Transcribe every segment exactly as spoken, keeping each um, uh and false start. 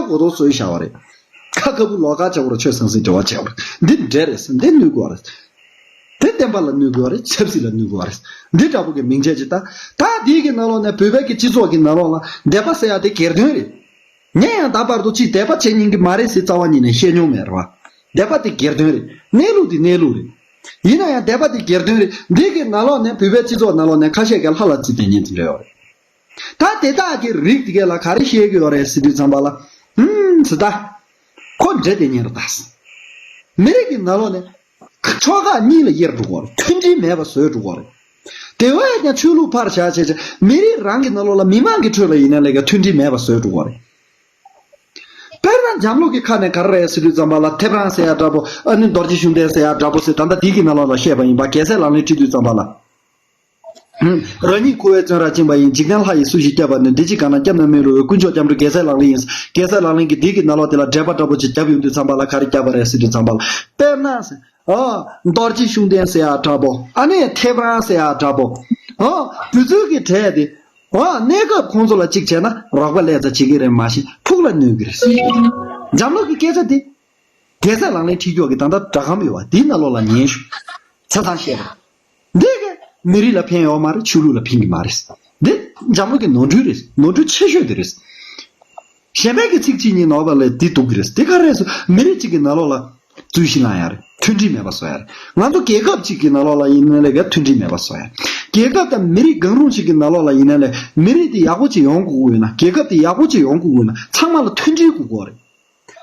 གོ་ཐོག་སོན་བཞག་པ་རེད། ཁ་ཁ་བུ་ལོག་ཁ་བྱ་བོར་ཆོས་ཟང་ཟིང་འབྲེལ་བ་བྱས་པ་རེད། འདི་འདྲེ་རེད། འདི་གནོད་དགོས་པ་རེད། དེ་བསྟན་པ་ལ་གནོད་དགོས་པ་རེད། ཆབ་སྲིད་ལ་གནོད་དགོས་པ་རེད། འདི་འདྲ་པོ་གི་མིང་ཆད་ཅིག་ད། ད་འདི་གི་ནང་ལོགས་ནས་བོད་པའི་གི་སྤྱི་ཚོགས་ཀྱི་ནང་ལོགས་ལ་དད་པ་ཟེར་ཡ་དེ་སྒེར་དོན་རེད། ངས་ཡང་ད་བར་དུ་ཅིག་དད་པ་བྱེད་ཉན་གི་མ་རེད་ཟེར་རྩ་བ་ཉིད་ནས་བཤད་མྱོང་མེད་རེད་བ། དད་པ་དེ་སྒེར་དོན་རེད། གནས་ལུགས་དེ་གནས་ལུགས་རེད། ཡིན་ན་ཡང་དད་པ་དེ་སྒེར་དོན་རེད། འདི་གི་ནང་ལོགས་ནས་བོད་པའི་སྤྱི་ཚོགས་ནང་ལོགས་ནས་ཁ་ཤས་ཀྱིས་ལྷ་ལ་རྩིས་དེ་ཉན་ཟིན་རེད་ཡོད་རེད། ད་དེ་དག་གི་རིགས་དེ་གས་ལ་ག་རེ་བཤད་ཀྱི་ཡོད་རེད་ཟེར་དུས་ཙམ་པ་ལ། ཧུམ་ཟེར་ད། ཁོ་འདྲེ་དེ་ཉན་རེད་ད། མི་རིགས་ཀྱི་ནང་ལོགས་ནས། ཕྱོགས་ཁག་གཉིས་ལ་དབྱེར་འགྲོ་གི་རེད། མཐུན་སྒྲིལ་མེད་པ་བཟོས་འགྲོ་གི་རེད། དེ་བས་ཀྱང་ཆོས་ལུགས་ཕར་བཞག་བྱས་བྱས་མི་རིགས་རང་གི་ནང་ལོགས་ལ་མི་མང་གི་ཁྲོད་ལ་ཡིན་ན་ལས་ཀ་མཐུན་སྒྲིལ་མེད་པ་བཟོས་འགྲོ་གི་རེད། དཔེར་ན་འཇམ་ལུགས་ཀྱི་ཁ་ནས་ག་རེ་རེད་ཟེར་དུས་ཙམ་པ་ལ་ཐེབས་རང་ཟེར་ཡ་འདྲ་པོ། ཨ་ནི་རྡོ་རྗེ་ཤུགས་ལྡན་ཟེར་ཡ་འདྲ་པོ་ཟེར། ད་ལྟ་འདི་གི་ནང་ལོགས་ལ་བཤད་པ་ཡིན་པ། རྒྱལ་སྲས་ལག་ལེན་ཁྲིད་དུས་ཙམ་པ་ལ། རང་ཉིད་འཁོར་བའི་བཙོན་རར་བཅིངས་པ་ཡིན། འཇིག་རྟེན་ལྷ་ཡིས་སུ་ཞིག་བསྐྱབ་པ་ནས། བདེ་སྐྱིད་གང་ན་སྐྱབས་ན་མི་རུང་བའི། དཀོན་མཆོག་སྐྱབས་འགྲོ་རྒྱལ་སྲས་ལག་ལེན་ཡིན། རྒྱལ་སྲས་ལག་ལེན་གྱི་འདི་གི་ནང་ལོགས་དེ་ལ་འགྲེལ་པ་འདྲ་པོ་ཅིག་བརྒྱབ་ཡོང་དུས་ཙམ་པ་ལ་ག་རེ་བརྒྱབ་པ་རེད་ཟེར་དུས་ཙམ་པ་ལ། དཔེར་ན་ཟེར། ཨ། རྡོ་རྗེ་ཤུགས་ལྡན་ཟེར་ཡ་འདྲ་པོ། ཨ་ནི་ཐེབས་རང་ཟེར་ཡ་འདྲ་པོ། ཨ། དེ་ཚོའི་གི་གྲས་དེ། ཨ། གནས་སྐབས་ཁོང་ཚོ་ལ་གཅིག་བྱས་ན་རོགས་པ་ལས་ཙམ་བྱེད་ཀྱི་རེད་མ་གཞི་ཕུགས་ལ་གནོད་ཀྱི་རེད། འཇམ་ལུགས་ཀྱི་སྐད་ཆ་དེ། རྒྱལ་སྲས་ལག་ལེན་ཁྲིད་ཀྱོག་གི་ད་ལྟ་སྒྲ་སྒམ་ཡོད་པ་འདིའི་ནང་ལོགས་ལ་ཉན་ཤོག་ཆ་ཚང་བཤད་པ། འདི་གས་མི་རིགས་ལ་ཕན་ཡོད་མ་རེད། ཆོས་ལུགས་ལ་ཕན་གྱི་མ་རེད། འདི་འཇམ་ལུགས་ཀྱི་ནོར་འཁྲུལ་རེད། ནོར་འཁྲུལ་ཆེ་ཤོས་དེ་རེད། གཞན་པའི་གི་ཚིག་གཅིག་གཉིས་ནོར་བ་ལས་འདི་སྡུག་གི་རེད། འདི་ག་རེ་རེད་ཟེར་མི་རིགས་གཅིག་གི་ནང་ལོགས་ལ་རྩོད་གཞི་བསླངས་ཡ་རེད། མཐུན་སྒྲིལ་མེད་པ་བཟོ་ཡ་རེད། ང་ཚོ་རྒྱལ་ཁབ་གཅིག་གི་ནང་ལོགས་ལ་ཡིན་ན་ལས་ཀ་མཐུན་སྒྲིལ་མེད་པ་བཟོ་ཡ་རེད། རྒྱལ་ཁབ་དང་མི་རིགས་གང་རུང་ཞིག་གི་ནང་ལོགས་ལ་ཡིན་ན་ལས་མི་རིགས་དེ་ཡག་པོ་ཅིག་ཡོང་དགོས་ཀྱི་ཡོད་ན། རྒྱལ་ཁབ་དེ་ཡག་པོ་ཅིག་ཡོང་དགོས་ཀྱི་ཡོད་ན་ཚང་མ་ལ་མཐུན་སྒྲིལ་དགོས་ཀྱི་ཡོད་རེད།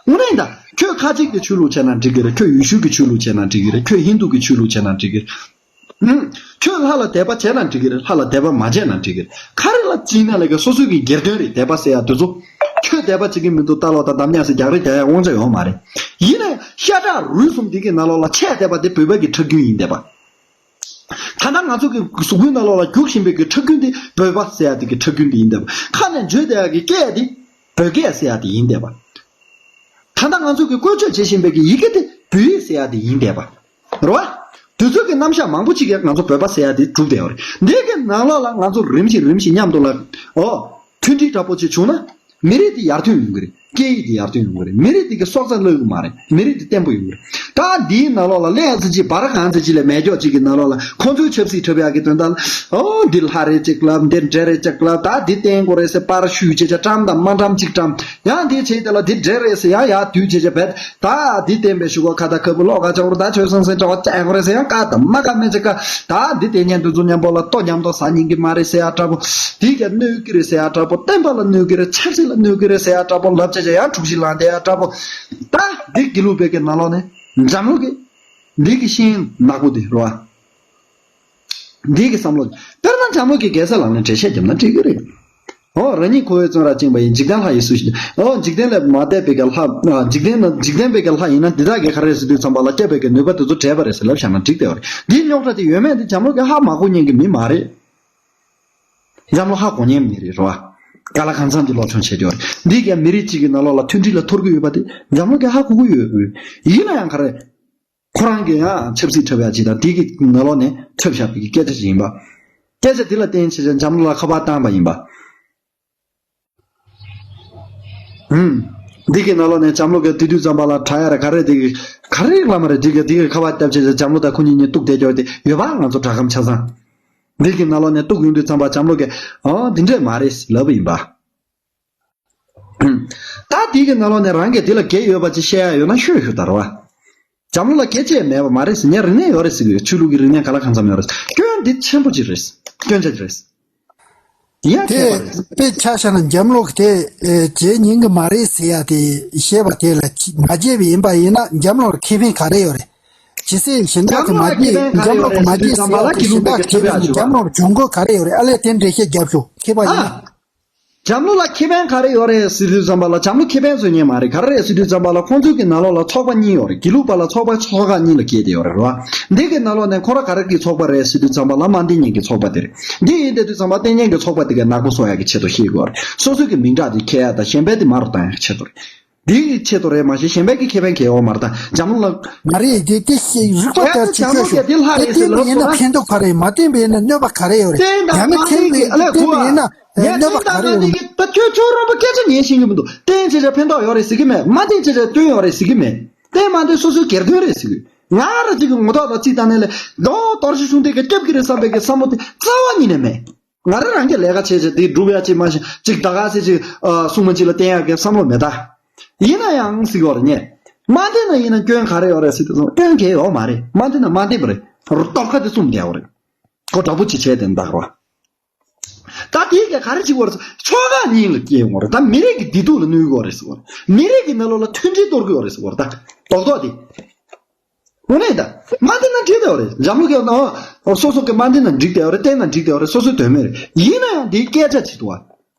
དངོས་གནས་ད། ཁྱོད་ཁ་ཅིག་གི་ཆོས་ལུགས་བྱས་ན་འགྲིག་གི་རེད། ཁྱོད་ཡེ་ཤུ་གི་ཆོས་ལུགས་བྱས་ན་འགྲིག་གི་རེད། ཁྱོད་ཧིན་དུ་གི་ཆོས་ལུགས་བྱས་ན་འགྲིག་གི་རེད། ཨུམ། ཁྱོད་ལྷ་ལ་དད་པ་བྱས་ན་འགྲིག་གི་རེད། ལྷ་ལ་དད་པ་མ་བྱས་ན་འགྲིག་གི་རེད། ག་རེ་ལ་བྱས་ན་ལས་ཀ་སོ་སོའི་གི་སྒེར་དོན་རེད། དད་པ་ཟེར་ཡ་དེ་ཚོ། ཁྱོད་དད་པ་བྱེད་ཀྱི་མི་འདུག་ལྟ་ལོག་དང་དམ་ཉམས་ཟེར་རྒྱག་རེས་རྒྱག་ཡ་དབང་ཆ་ཡོད་མ་རེད། ཡིན་ན་ཡང་ཤ་ཁྲག་རུས་གསུམ་འདི་གི་ནང་ལོགས་ལ་ཆད་བསྡད་པ་དེ་བོད་པ་གི་ཁྲག་རྒྱུན་ཡིན་བསྡད་པ། ད་ལྟ་ང་ཚོ་གི་གཟུགས་པོའི་ནང་ལོགས་ལ་རྒྱུག་བཞིན་པའི་གི་ཁྲག་རྒྱུན་དེ་བོད་པ་ཟེར་ཡ་དེ་གི་ཁྲག་རྒྱུན་དེ་ཡིན་བསྡད་པ། ཁ་ནས་བརྗོད་བསྡད་ཡ་གི་སྐད་དེ་བོད་སྐད་ཟེར་ཡ་དེ་ཡིན་བསྡད་པ། ད་ལྟ་ང་ཚོ་གི་བཀོལ་སྤྱོད་བྱེད་བཞིན་པའི་གི་ཡི་གེ་དེ་བོད་ཡིག་ཟེར་ཡ་དེ་ཡིན་བསྡད་པ། རེད་བ། དུས་ཚོད་ཀྱི་རྣམ་གཞག་མང་པོ་ཅིག་གིས་ང་ཚོ་བོད་པ་ཟེར་ཡ་དེ་གྲུབ་བསྡད་ཡོད་རེད། འདི་གི་ནང་ལོགས་ལ་ང་ཚོ་རིམ་བཞིན་རིམ་བཞིན་མཉམ་དུ་ལ། ཨོ། མཐུན་སྒྲིལ་འདྲ་པོ་ཅིག་བྱུང་ན། མི་རིགས་དེ་ཡར་ཐོན་ཡོང་གི་རེད། སྐད་ཡིག་དེ་ཡར་ཐོན་ཡོང་གི་རེད། མི་རིགས་དེ་གི་སྲོག་རྩ་གློད་གི་མ་རེད། མི་རིགས་དེ་བརྟན་པོ་ཡོང་གི་རེད། ད་འདིའི་ནང་ལོགས་ལ་ལས་ཚེ་གཅིག་བར་གང་ཚེ་གཅིག་ལས་མེད་སྐྱོག་ཅིག་གི་ནང་ལོགས་ལ་ཁོང་ཚོའི་ཆབ་སྲིད་འཁྲབ་ཡག་གི་དོན་དག་ལ། ཨོ། འདི་ལྷ་རེ་གཅིག་ལབ། འདི་འདྲེ་རེ་གཅིག་ལབ། ད་འདི་བསྟེན་དགོས་རེད་ཟེར་པར་ཤུས་བྱས་བྱས་བཀྲམ་དང་མ་བཀྲམ་གཅིག་བཀྲམ། ཡང་འདི་བྱས་དེ་ལ་འདི་འདྲེ་རེད་ཟེར་ཡང་ཡར་བསྡུས་བྱས་བྱས་བེད། ད་འདི་བསྟེན་པའི་ཞུ་གོ་ཁ་ད་ཁ་བུ་ལོག་ཁ་ཆོག་རུ་ད་ཆོས་སང་སེང་གྲོགས་བཅའ་དགོས་རེད་ཟེར་ཡང་ཀ་ད་མ་ཀ་མེད་ཅིག་ཀ། ད་འདི་བསྟེན་མཁན་དེ་ཚོ་མཉམ་པོ་ལ་ལྟོ་མཉམ་དུ་ཟ་ཉན་གི་མ་རེད་ཟེར་ཡ་འདྲ་པོ། འདི་ག་གནོད་ཀྱི་རེད་ཟེར་ཡ་འདྲ་པོ། བསྟན་པ་ལ་གནོད་ཀྱི་རེད། ཆབ་སྲིད་ལ་གནོད་ཀྱི་རེད་ཟེར་ཡ་འདྲ་པོ་ལབ་བྱས་བྱས་ཡང་འཁྲུག་གཞི་ལངས་བསྡད་ཡ་འདྲ་པོ། ད་འདི་དགེ་ལུགས་པའི་གི་ནང་ལོགས་ནས་འཇམ་ལུགས་ཀྱི་འདི་གི་ཤིང་ནག་པོ་དེ་རེད་བ། འདི་གི་བསམ་བློ། དཔེར་ན་འཇམ་ལུགས་ཀྱི་རྒྱལ་སྲས་ལག་ལེན་འགྲེལ་བཤད་བརྒྱབ་ན་འགྲིག་གི་རེད། ཨོ། རང་ཉིད་འཁོར་བའི་བཙོན་རར་བཅིངས་པ་ཡིན། འཇིག་རྟེན་ལྷ་ཡིས་སུ་ཞིག་ཨོ། འཇིག་རྟེན་ལས་མ་འདས་པའི་གི་ལྷ། ཨ། འཇིག་རྟེན་ན་འཇིག་རྟེན་པའི་གི་ལྷ་ཡིན་ན་འདི་དག་གིས་ག་རེ་ཟེར་དུས་ཙམ་པ་ལ་བསྐྱབས་པའི་གི་ནུས་པ་དེ་ཚོ་བྲལ་བ་རེད་ཟེར་ལབ་བཞག་ན་འགྲིག་བསྡད་པ་རེད། འདིའི་རྙོག་དྲ་དེ་ཡོད་མེད་དེ་འཇམ་ལུགས་ཀྱིས་ཧ་མ་གོ་མཁན་གྱི་མི་མ་རེད། འཇམ་ལུགས་ཧ་གོ་མཁན་མི་རེད་རོ། ཨ། ག་ལ་གང་འཚམ་གྱི་སློབ་སྦྱོང་བྱས་བསྡད་པ་རེད། འདི་གས་མི་རིགས་གཅིག་གི་ནང་ལོགས་ལ་མཐུན་སྒྲིལ་ལ་འཐོར་གྱི་ཡོད་པ་དེ་འཇམ་ལུགས་ཀྱིས་ཧ་གོ་གི་ཡོད། ཡིན་ན་ཡང་ག་རེ། ཁོ་རང་གིས་ཡང་ཆབ་སྲིད་འཁྲབ་ཡག་ཅིག་དང་དེ་གི་ནང་ལོགས་ནས་འཁྲབ་བཞག་པའི་སྐད་ཆ་ཞིག་ཡིན་པ། སྐད་ཆ་དེ་ལ་བརྟེན་བྱས་བྱས་འཇམ་ལུགས་ལ་ཁ་པར་བཏང་པ་ཡིན་པ། ཧུམ། འདི་གི་ནང་ལོགས་ནས་འཇམ་ལུགས་ཀྱིས་དེ་དུས་ཙམ་པ་ལ་དྲ་ཡ་ར་ག་རེ་དེ་གི་ག་རེ་ལབ་མ་རེད། འདི་གི་འདི་གི་ཁ་པར་བཏབ་བྱས་བྱས་འཇམ་ལུགས་དང་ཁོ་གཉིས་གཉིས་གཏུག་བསྡད་ཀྱོག་དེ་ཡོད་པ་ང་ཚོ་དྲ་སྒམ་ཆ་ཚང་། འདི་གི་ནང་ལོགས་ནས་གཏུག་ཡོང་དུས་ཙམ་པ་འཇམ་ལུགས་ཀྱིས་ཨོ་འདི་འདྲས་མ་རེད་ལབ་པ་ཡིན་པ། ད་དེའི་གི་ནང་ལོགས་ནས་རང་གིས་དེ་ལ་འགལ་ཡོད་པ་ཅིག་བཤད་ཡ་ཡོད་ན་ཤོད་ཤོད་ད་རོ། འཇམ་ལུགས་ལ་འགལ་ཅེས་མེད་པ་མ་རེད་ཟེར། ངས་རིག་གནས་ཡོད་རེད་ཟེར་གི་ཡོད། ཆོས་ལུགས་ཀྱི་རིག་གནས་ག་ལ་གང་འཚམ་ཡོད་རེད། སྐྱོན་འདི་ཆེན་པོ་ཅིག་རེད། སྐྱོན་ཆ་ཅིག་རེད། ཡ་དེ་ཁྱད་པར་རེད། དཔེ་ཆ་བཞག་ན་འཇམ་ལུགས་དེ་བྱེད་ཉན་གི་མ་རེད་ཟེར་ཡ་དེ་བཤད་པ་དེ་ལ་མ་བརྗེད་པ་ཡིན་པ་ཡིན་ན་འཇམ་ལུགས་ལ་ཁེ་ཕན་ག་རེ་ཡོད་རེད། ཇི་སྲིད་གཞན་དག་གི་མ་བརྗེད་འཇམ་ལུགས་ལ་ཁེ་ཕན་ག་རེ་ཡོད་རེད་ཟེར་དུས་ཙམ་པ་ལ་གཞན་དག་གི་ཁེ་ཕན་འཇམ་ལུགས་ལ་གྱོང་གོ་ག་རེ་ཡོད་རེད། ཨ་ལས་དེ་འགྲེལ་བཤད་རྒྱབ་ཤོག་ཁེ་ཕན་ཡིན་ན། འཇམ་ལུགས་ལ་ཁེ་ཕན་ག་རེ་ཡོད་རེད་ཟེར་དུས་ཙམ་པ་ལ་འཇམ་ལུགས་ཁེ་ཕན་བཟོ་ཉན་མ་རེད། ག་རེ་རེད་ཟེར་དུས་ཙམ་པ་ལ་ཁོང་ཚོའི་གི་ནང་ལོགས་ལ་ཚོགས་པ་གཉིས་ཡོད་རེད། དགེ་ལུགས་པ་ལ་ཚོགས་པ་ཚོགས་ཁག་གཉིས་ལ་སྐྱེས་ཏེ་ཡོད་རེད་རོ། འདི་གི་ནང་ལོགས་ནས་ཁོ་ར་ག་རེ་གི་ཚོགས་པ་རེད་ཟེར་དུས་ཙམ་པ་ལ་མ་བསྟེན་ཉན་གི་ཚོགས་པ་དེ་རེད། འདི་ཡིན་དེ་དུས་ཙམ་པ་བསྟེན་ཉན་གི་ཚོགས་པ་དེ་གའི་ནག་པོ་བཟོ་ཡག་གི་ཆེད་དུ་ཤེས་དགོས་རེད། སོ་སོའི་གི་མིང་གྲགས་དེ་ཁྱེར་ཡག་དང་གཞན་པའི་དེ་མར་བཏང་ཡག་གི་ཆེད་དུ་རེད། འདི་གི་ཆེད་དུ་རེད་མ་གཞི་གཞན་པའི་གི་ཁེ་ཕན་གལ་ཡོད་མ་རེད། ད་འཇམ་ལགས། མ་རེད་དེ་དེ་ཤེས་རིག་པ་ལྟར་ཅིག་ཤོད་ཤོག་དེ་བསྟན་པ་ཡིན་ན་ཕན་ཐོགས་ག་རེ་ཡོད། མ་བསྟན་པ་ཡིན་ན་གནོད་པ་ག་རེ་ཡོད་རེད། ཡང་མི་བསྟན་པའི་ཨ་ལས་བསྟན་པ་ཡིན་ན་གནོད་པ་ག་རེ་ཡོད་རེད། ད་ཁྱོད་ཁྱོད་རོང་པ་སྐད་ཆ་ཉན་ཤེས་ཀྱི་མི་འདུག་བསྟན་བྱས་བྱས་ཕན་ཐོགས་ཡོད་རེད་ཟེར་གྱི་མེད། མ་བསྟན་བྱས་བྱས་སྐྱོན་ཡོད་རེད་ཟེར་གྱི་མེད། བསྟན་མ་བསྟན་སོ་སོའི་སྒེར་དོན་རེད་ཟེར་གྱི། ང་རང་གཅིག་གི་ངོ་ཐོག་ལ་རྩིས་བཏང་ནས་ལས་རྡོ་རྡོ་རྗེ་ཤུགས་ལྡན་གྱི་སྐྱབས་ཀྱི་རེད་བསམ་པའི་གི་བསམ་བློ་དེ་རྩ་བ་ཉིད་ནས་མེད། ང་རང་རང་གི་ལས་ཀ་བྱས་བྱས་དེ་སྒྲུབ་ཡ་ཅིག་མ་ཤེས་ཅིག་ད་ག་ཟེ་ཅིག་ཨ་སྲུང་མ་ཅིག་ལ་བསྟན་ཡ་གི་བསམ་བློ་མེད་ད། ཡིན་ན་ཡང་ཟེར་གྱི་ཡོད་རེད་ངས། མ་བསྟན་ན་ཡིན་ན་སྐྱོན་ག་རེ་ཡོད་རེད་ཟེར་དུས་སྐྱོན་གང་ཡང་ཡོད་མ་རེད། མ་བསྟན་ན་མ་བསྟན་པ་རེད། སྟོབས་ཁ་དེ་གསུམ་བསྡད་ཡོད་རེད། ཁོ་དྲག་པོ་ཅིག་བྱས་དེ་འདག་རོ། ད་དེ་ག་ག་རེ་བྱེད་ཀྱི་ཡོད་རེད་ཟེར་ཕྱོགས་ཁག་གཉིས་ལ་སྐྱེལ་ཡོང་གི་རེད། ད་མི་རིགས་ཀྱི་བདེ་སྡུག་ལ་གནོད་ཀྱི་ཡོད་རེད་ཟེར་གྱི་ཡོད་རེད། མི་རིགས་ཀྱི་ནང་ལོགས་ལ་མཐུན་སྒྲིལ་གཏོར་གྱི་ཡོད་རེད་ཟེར་གྱི་ཡོད་རེད། ད་རྡོག་རྡོག་དེ། དངོས་གནས་ད། མ་བསྟན་ན་འགྲིག་བསྡད་ཡོད་རེད། འཇམ་ལུགས་ཀྱི་ནང་སོ་སོ་གི་མ་བསྟན་ན་འགྲིག་བསྡད་ཡོད་རེད། བསྟན་ན་འགྲིག་བསྡད་ཡོད་རེད། སོ་སོའི་དོན་མེད་རེད། ཡིན་ན་ཡང་དེའི་སྐད་ཆ་བྱེད་ཐུབ་པ།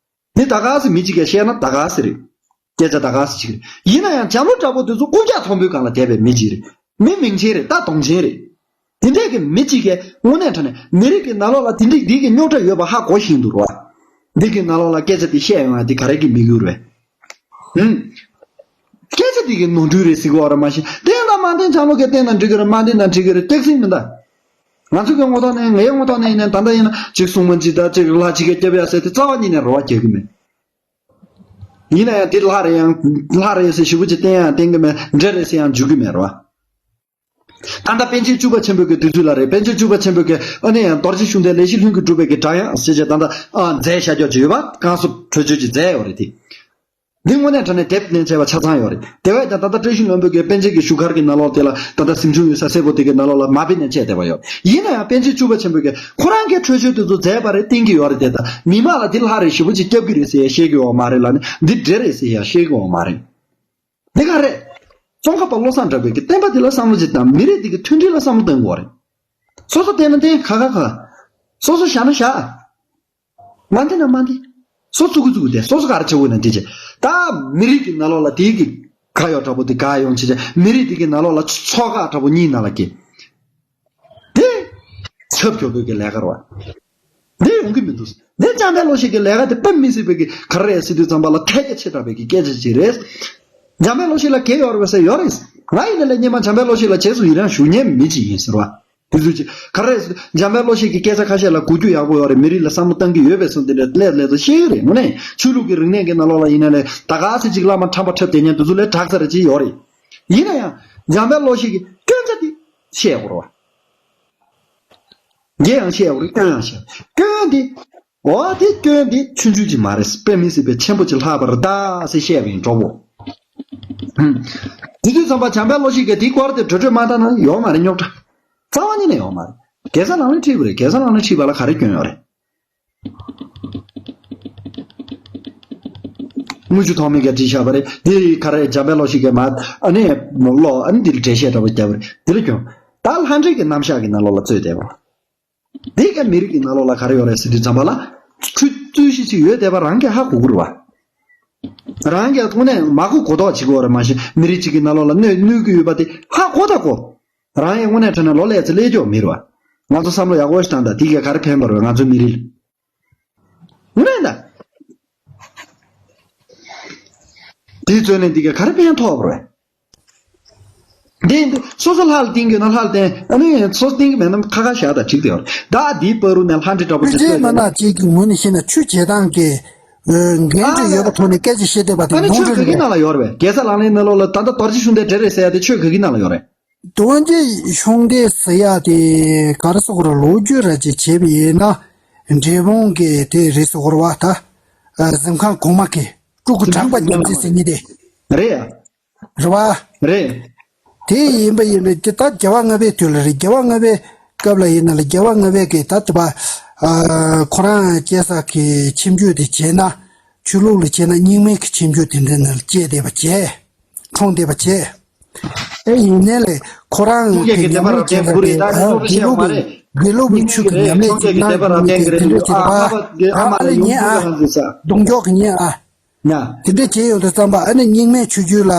འདི་ད་ག་སེ་མི་གཅིག་གིས་བཤད་ན་ད་ག་སེ་རེད། སྐད་ཆ་ད་ག་སེ་ཅིག་རེད། ཡིན་ན་ཡང་འཇམ་བློ་དྲག་པོ་དེ་ཚོ་རྐུབ་བཀྱག་མཐོན་པོའི་སྒང་ལ་བསྡད་པའི་མི་གཅིག་རེད། མི་མིང་ཆེན་རེད། ད་གདོང་ཆེན་རེད། དེ་འདྲས་ཀྱི་མི་གཅིག་གིས་དངོས་གནས་དྲང་གནས་མི་རིགས་ཀྱི་ནང་ལོགས་ལ་དེ་འདྲས་འདི་གི་རྙོག་དྲ་ཡོད་པ་ཧ་གོ་ཤེས་འདུག་ར། འདི་གི་ནང་ལོགས་ལ་སྐད་ཆ་དེ་བཤད་ཡོང་ཡ་དེ་ག་རེ་གི་དམིགས་ཡུལ་རེད། ཧུམ། སྐད་ཆ་དེ་གི་ནོར་འཁྲུལ་རེད་ཟེར་གི་ཡོད་རེད་མ་གཞི། བསྟན་དང་མ་བསྟན་འཇམ་བློ་གིས་བསྟན་ན་འགྲིག་གི་རེད། མ་བསྟན་ན་འགྲིག་གི་རེད། སྐྱག་རྫུན་མིན་ད། ང་ཚོ་གི་ངོ་ཐོག་ནས་ངའི་ངོ་ཐོག་ནས་ཡིན་ན་ད་ལྟ་ཡིན་ན་གཅིག་སྲུང་མ་གཅིག་དང་གཅིག་ལྷ་གཅིག་གིས་སྐྱབས་ཡ་ཟེར་དེ་རྩ་བ་ཉིད་ནས་རེ་བ་རྒྱག་གི་མེད། ཡིན་ན་ཡང་དེ་ལྷ་རེད་ཡང་ལྷ་རེད་ཟེར་ཞེ་པོ་ཅིག་བསྟན་ཡང་བསྟན་གི་མེད། འདྲེ་རེད་ཟེར་ཡང་འཇུག་གི་མེད་རེད་བ། ད་ལྟ་པཎ་ཆེན་བཅུ་པ་ཆེན་པོ་གི་དུས་ཚོད་ལ་རེད། པཎ་ཆེན་བཅུ་པ་ཆེན་པོ་གི་ཨ་ནི་ཡང་རྡོ་རྗེ་ཤུགས་ལྡན་ལས་ཤིག་ལྷུན་གྱིས་གྲུབ་པའི་གི་སྒྲ་དབྱངས་ཞེས་བྱས་ད་ལྟ་ཨ་མཛད་བཞག་རྒྱུ་ཅིག་ཡོད་པ། བསྐང་གསོ་གྲོལ་ཆོད་ཅིག་མཛད་ཡོད་རེད་དེ། འདི་དངོས་གནས་དྲང་གནས་དེབ་ནས་བྱས་པ་ཆ་ཚང་ཡོད་རེད། དེ་བས་ཀྱང་ད་ལྟ་བཀྲ་ཤིས་ལྷུན་པོ་གི་པཎ་ཆེན་གྱི་བཞུགས་སྒར་གྱི་ནང་ལོགས་དེ་ལ་ད་ལྟ་གཟིམ་ཆུང་ཡོད་ས་སེར་པོ་དེ་གི་ནང་ལོགས་ལ་མ་དཔེ་ནས་བྱས་བསྡད་པ་ཡོད། ཡིན་ན་ཡང་པཎ་ཆེན་བཅུ་པ་ཆེན་པོ་གིས་ཁོ་རང་གིས་གྲོས་ཆོད་དེ་ཚོ་མཛད་པ་རེད། བསྟན་གྱི་ཡོད་རེད་དེ། ད་མི་མང་ལ་འདི་ལྷ་རེད་ཞེ་པོ་ཅིག་སྐྱབས་ཀྱི་རེད་ཟེར་ཡ་བཤད་ཀྱི་ཡོད་མ་རེད་ལ་ནི་འདི་འདྲེ་རེད་ཟེར་ཡ་བཤད་ཀྱི་ཡོད་མ་རེད། འདི་ག་རེད། ཙོང་ཁ་པ་བློ་བཟང་གྲགས་པས་ཀྱི་བསྟན་པ་འདི་ལ་བསམ་བློ་ཅིག་བཏང་། མི་རིགས་འདི་གི་མཐུན་སྒྲིལ་ལ་བསམ་བློ་གཏོང་དགོས་རེད། སོ་སོ་བསྟན་ན་བསྟན་ཁ་ཁ་ཁ། སོ་སོ་བཞག་ན་བཞག་མ་འདི་ན་མ་འདི། སོ་ཙུ་གུ་ཙུ་གུ་དེ་སོ་སོ་ག་རེ་བྱེད་དགོས་ན་འདི་བྱེད། ད་མི་རིགས་ཀྱི་ནང་ལོགས་ལ་དེའི་གི་ག་ཡོད་འདྲ་པོ་དེ་ག་ཡོང་བྱེད་བྱེད། མི་རིགས་དེ་གི་ནང་ལོགས་ལ་ཚོགས་ཁག་འདྲ་པོ་གཉིས་ནང་ལ་སྐྱེ། དེ་ཁྱབ་སྐྱོ་པོའི་གི་ལས་ཀ་རེད་བ། འདི་ཡོང་གི་མི་འདུག་འདི་འཇམ་དཔལ་བློ་ཤེས་ཀྱི་ལས་ཀ་དེ་དཔེ་མི་སྲིད་པའི་གི་ག་རེ་རེད་ཟེར་དུས་ཙམ་པ་ལ་ཐལ་རྒྱ་ཆེ་དྲགས་པའི་གི་སྐད་ཆ་ཅིག་རེད། འཇམ་དཔལ་བློ་ཤེས་ལ་གལ་ཡོད་རེད་བས་ཟེར་ཡོད་རེད། ང་ཡིན་ན་ལས་སྙན་མ་འཇམ་དཔལ་བློ་ཤེས་ལ་རྗེས་སུ་ཡི་རང་ཞུ་མཁན་མི་ཅིག་ཡིན་ཟེར་བ། དེ་ཚོ་ཅིག་ག་རེ་རེད་ཟེར་དུས་འཇམ་དཔལ་བློ་ཤེས་ཀྱི་སྐད་ཆ་ཁ་ཤས་ལ་གོ་རྒྱུ་ཡག་པོ་ཡོད་རེད། མི་རིགས་ལ་བསམ་བློ་བཏང་གི་ཡོད་པས་སོ་དེ་འདྲ་ལས་ལས་ཚོ་ཤེས་ཀྱི་རེད། དངོས་གནས་ཆོས་ལུགས་ཀྱི་རིག་གནས་ཀྱི་ནང་ལོགས་ལ་ཡིན་ན་ལས་ད་ག་ཚོད་ཅིག་བླ་མ་ཁྲམ་པ་འཁྲབ་བསྡད་མཁན་དེ་ཚོ་ལས་དྲག་ས་རེ་ཅིག་ཡོད་རེད། ཡིན་ན་ཡང་འཇམ་དཔལ་བློ་ཤེས་ཀྱི་སྐྱོན་ཆ་དེ་བཤད་དགོས་རེད་བ། དགེ་ཡང་བཤད་དགོས་རེད། སྐྱོན་ཡང་བཤད། སྐྱོན་འདི། འོ་དེ་སྐྱོན་འདི་ཆུང་ཆུང་ཅིག་མ་རེད། དཔེ་མི་སྲིད་པའི་ཆེན་པོ་ཅིག་ལྷག་པ་རེད་ད་ཟེར་བཤད་པ་ཡིན་གྲོགས་པོ། ཧུམ། དེ་དུས་ཙམ་པ་བྱམས་པའི་བློ་ཤེས་ཀྱིས་དེའི་སྐོར་དེ་གྲོས་གྲོས་མ་བཏང་ན་ཡོང་མ་རེད་རྙོག་དྲ། རྩ་བ་ཉིད་ནས་ཡོང་མ་རེད། རྒྱལ་ས་ལག་ལེན་ཁྲིད་དགོས་རེད། རྒྱལ་ས་ལག་ལེན་ཁྲིད་པ་ལ་ག་རེ་སྐྱོན་ཡོད་རེད། དངུལ་ཆུ་ཐོགས་མེད་ཀྱིས་བྲིས་བཞག་པ་རེད། དེ་ག་རེ་བྱམས་པའི་བློ་ཤེས་ཀྱིས་མ་ཨ་ནི་ཀློག་ཨ་ནི་འདི་ལ་འགྲེལ་བཤད་འདྲ་པོ་བརྒྱབ་པ་རེད། དེ་ལ་སྐྱོན། ད་ལྷ་འདྲེ་གི་རྣམ་གཞག་གི་ནང་ལོགས་ལ་རྩོད་བསྡད་པ། འདི་ག་མི་རིགས་ཀྱི་ནང་ལོགས་ལ་ག་རེ་ཡོད་རེད་ཟེར་དུས་ཙམ་པ་ལ། ཁུ་རྩོད་གཞི་ཅིག་ཡོད་བསྡད་པ་རང་གིས་ཧ་གོ་གི་རེད་བ། རང་གིས་དངོས་གནས་མ་གོ་གོ་རྟོགས་བྱེད་ཀྱི་ཡོད་རེད་མ་གཞི་མི་རིགས་གཅིག་གི་ནང་ལོགས་ལ་གནོད་གནོད་ཀྱི་ཡོད་པ་དེ་ཧ་གོ་ད་གོ། རང་ཡང་དངོས་གནས་དྲང་གནས་ལོ་ལེགས་ཚེ་ལེགས་སྐྱོ་མི་རེད་བ། ང་ཚོ་བསམ་བློ་ཡག་པོ་ཞིག་བཏང་དང་དེ་གས་ག་རེ་ཕན་པ་རེད་བ་ང་ཚོའི་མི་རིགས་ལ། དངོས་གནས་ད། དེའི་རྩོད་ལེན་འདི་གས་ག་རེ་ཕན་ཐོགས་པ་རེད། འདི་འདི་སོ་སོ་ལྷ་ལ་བསྟེན་དགོས་ན་ལྷ་ལ་བསྟེན། ཨ་ནི་སོ་སོ་བསྟེན་གི་མེད་ན་ཁ་ཁ་བཞག་དང་འགྲིག་དེ་ཡོད་རེད། ད་འདིའི་བར་དུ་ནས་ལྷ་འདྲེ་འདྲ་པོ་ཅིག་ཁྱེད་མ་ན་གཅིག་གི་ངོས་ནས་བཤད་ན་ཆོས་བྱེད་སྟངས་ཀྱི་འགན་འཁྲི་ཡོད་པ་ཐོག་ནས་སྐད་ཆ་བཤད་བསྡད་པ་དེ་ཨ་ནི་ནོར་ཆོས་འགྲོ་ག་གི་ནང་ལ་ཡོད་རེད་པས། རྒྱལ་ས་ལག་ལེན་ནང་ལོགས་ལ་ད་ལྟ་རྡོ་རྗེ་ཤུགས་ལྡན་འདྲེ་རེད་ཟེར་ཡ་དེ་ཆོས་ག་གི་ནང་ལ་ཡོད་རེད། རྡོ་རྗེ་ཤུགས་ལྡན་ཟེར་ཡ་དེ་ག་རེ་ཟེར་དགོས་རེད། ལོ་རྒྱུས་ར་ཅིག་བྱས་པ་ཡིན་ན་འབྲས་སྤུངས་ཀྱི་དེ་རེད་ཟེར་དགོས་རེད་བ། ད་གཟིམ་ཁང་གོང་མ་གི་སྤྲུལ་སྐུ་གྲགས་པ་རྒྱལ་མཚན་ཟེར་མཁན་དེ་རེད་ཡ། རེད་བ། རེད། དེ་ཡིན་པ་ཡིན་པས་དེ་ད་རྒྱལ་བ་ལྔ་པའི་དུས་ལ་རེད། རྒྱལ་བ་ལྔ་པའི་སྐབས་ལ་ཡིན་ན་ལ་རྒྱལ་བ་ལྔ་པའི་གི་ད་དེ་བ། ཨ། ཁོ་རང་སྐྱེས་ས་གི་ཁྱིམ་རྒྱུད་དེ་བྱས་ན་ཆོས་ལུགས་ལ་བྱས་ན་རྙིང་མའི་གི་ཁྱིམ་རྒྱུད་དེ་འདྲ་ནང་ལ་སྐྱེས་བསྡད་པ་བྱས། འཁྲུངས་བསྡད་པ་བྱས། ཨེ་ཡིན་ནའི་ལས་ཁོ་རང་གི་ཉམས་ལེན་བྱས་པ་དེ་དགེ་སློབ་དགེ་སློབ་པའི་ཆོས་ཀྱི་ཉམས་ལེན་ཅིག་གནང་དགོས་མི་དེ་དེ་འདྲ་བྱས་པ་ཨ་མ་ལ་ཉན་ཨ། གདོང་འཇོག་གི་ཉན་ཨ། ན། དེ་འདྲ་བྱས་ཡོང་དུས་ཙམ་པ་ཨ་ནི་རྙིང་མའི་ཆོས་བརྒྱུད་ལ།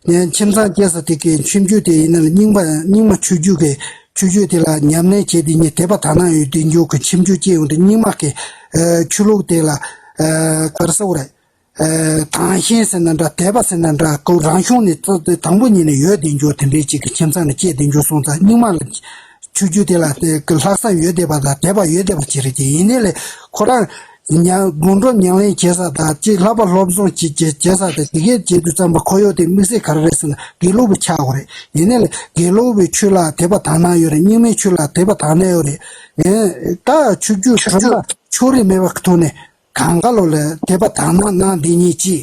ཁྱིམ་ཚང་སྐྱེས་ས་དེ་གའི་ཁྱིམ་རྒྱུད་དེ་ཡིན་ན་ལ་རྙིང་མ་རྙིང་མ་ཆོས་བརྒྱུད་ཀྱི་ཆོས་བརྒྱུད་དེ་ལ་ཉམས་ལེན་བྱས་དེ་ཉིད་དད་པ་དག་སྣང་ཡོད་དེ་འཇོག་གི་ཁྱིམ་རྒྱུད་སྐྱེས་ཡོང་དུས་རྙིང་མ་གི་ཆོས་ལུགས་དེ་ལ་ག་རེ་ཟེར་དགོས་རེད། ཨ་དང་ཞེན་ཟེར་ན་འདྲ། དད་པ་ཟེར་ན་འདྲ། ཁོ་རང་གཞུང་ནས་ཙོ་དེ་དང་པོ་ཉིད་ནས་ཡོད་བསྡད་འགྱོ། དེ་འདྲའི་ཅིག་གི་ཁྱིམ་ཚང་ནས་སྐྱེས་བསྡད་འགྱོ་སོང་ཙང་། རྙིང་མ་ལ་ཆོས་བརྒྱུད་དེ་ལ་དེ་གི་ལྷག་བསམ་ཡོད་བསྡད་པ་དང་དད་པ་ཡོད་བསྡད་པ་ཅིག་རེད། དེ་ཡིན་ནའི་ལས་ཁོ་རང་ཉ་དགོང་དྲོ་ཉམས་ལེན་བྱེད་ས་དང་ཅིག་ལྷག་པ་སློབ་སྦྱོང་བྱེད་བྱེད་བྱེད་ས་དེ་དེ་གའི་བྱེད་དུས་ཙམ་པ་ཁོ་ཡོད་དེ་དམིགས་བསལ་ག་རེ་རེད་ཟེར་ན་དགེ་ལུགས་པ་ཆགས་དགོས་རེད། ཡིན་ནའི་ལས་དགེ་ལུགས་པའི་ཆོས་ལ་དད་པ་དག་སྣང་ཡོད་རེད། རྙིང་མའི་ཆོས་ལ་དད་པ་དག་སྣང་ཡོད་རེད། ཨེ་ད་ཆོས་བརྒྱུད་གཞན་པ་ཕྱོགས་རིས་མེད་པ་གི་ཐོག་ནས་གང་ག་ལོ་ལ་དད་པ་དག་སྣང་གནང་བསྡད་མཁན་ཅིག་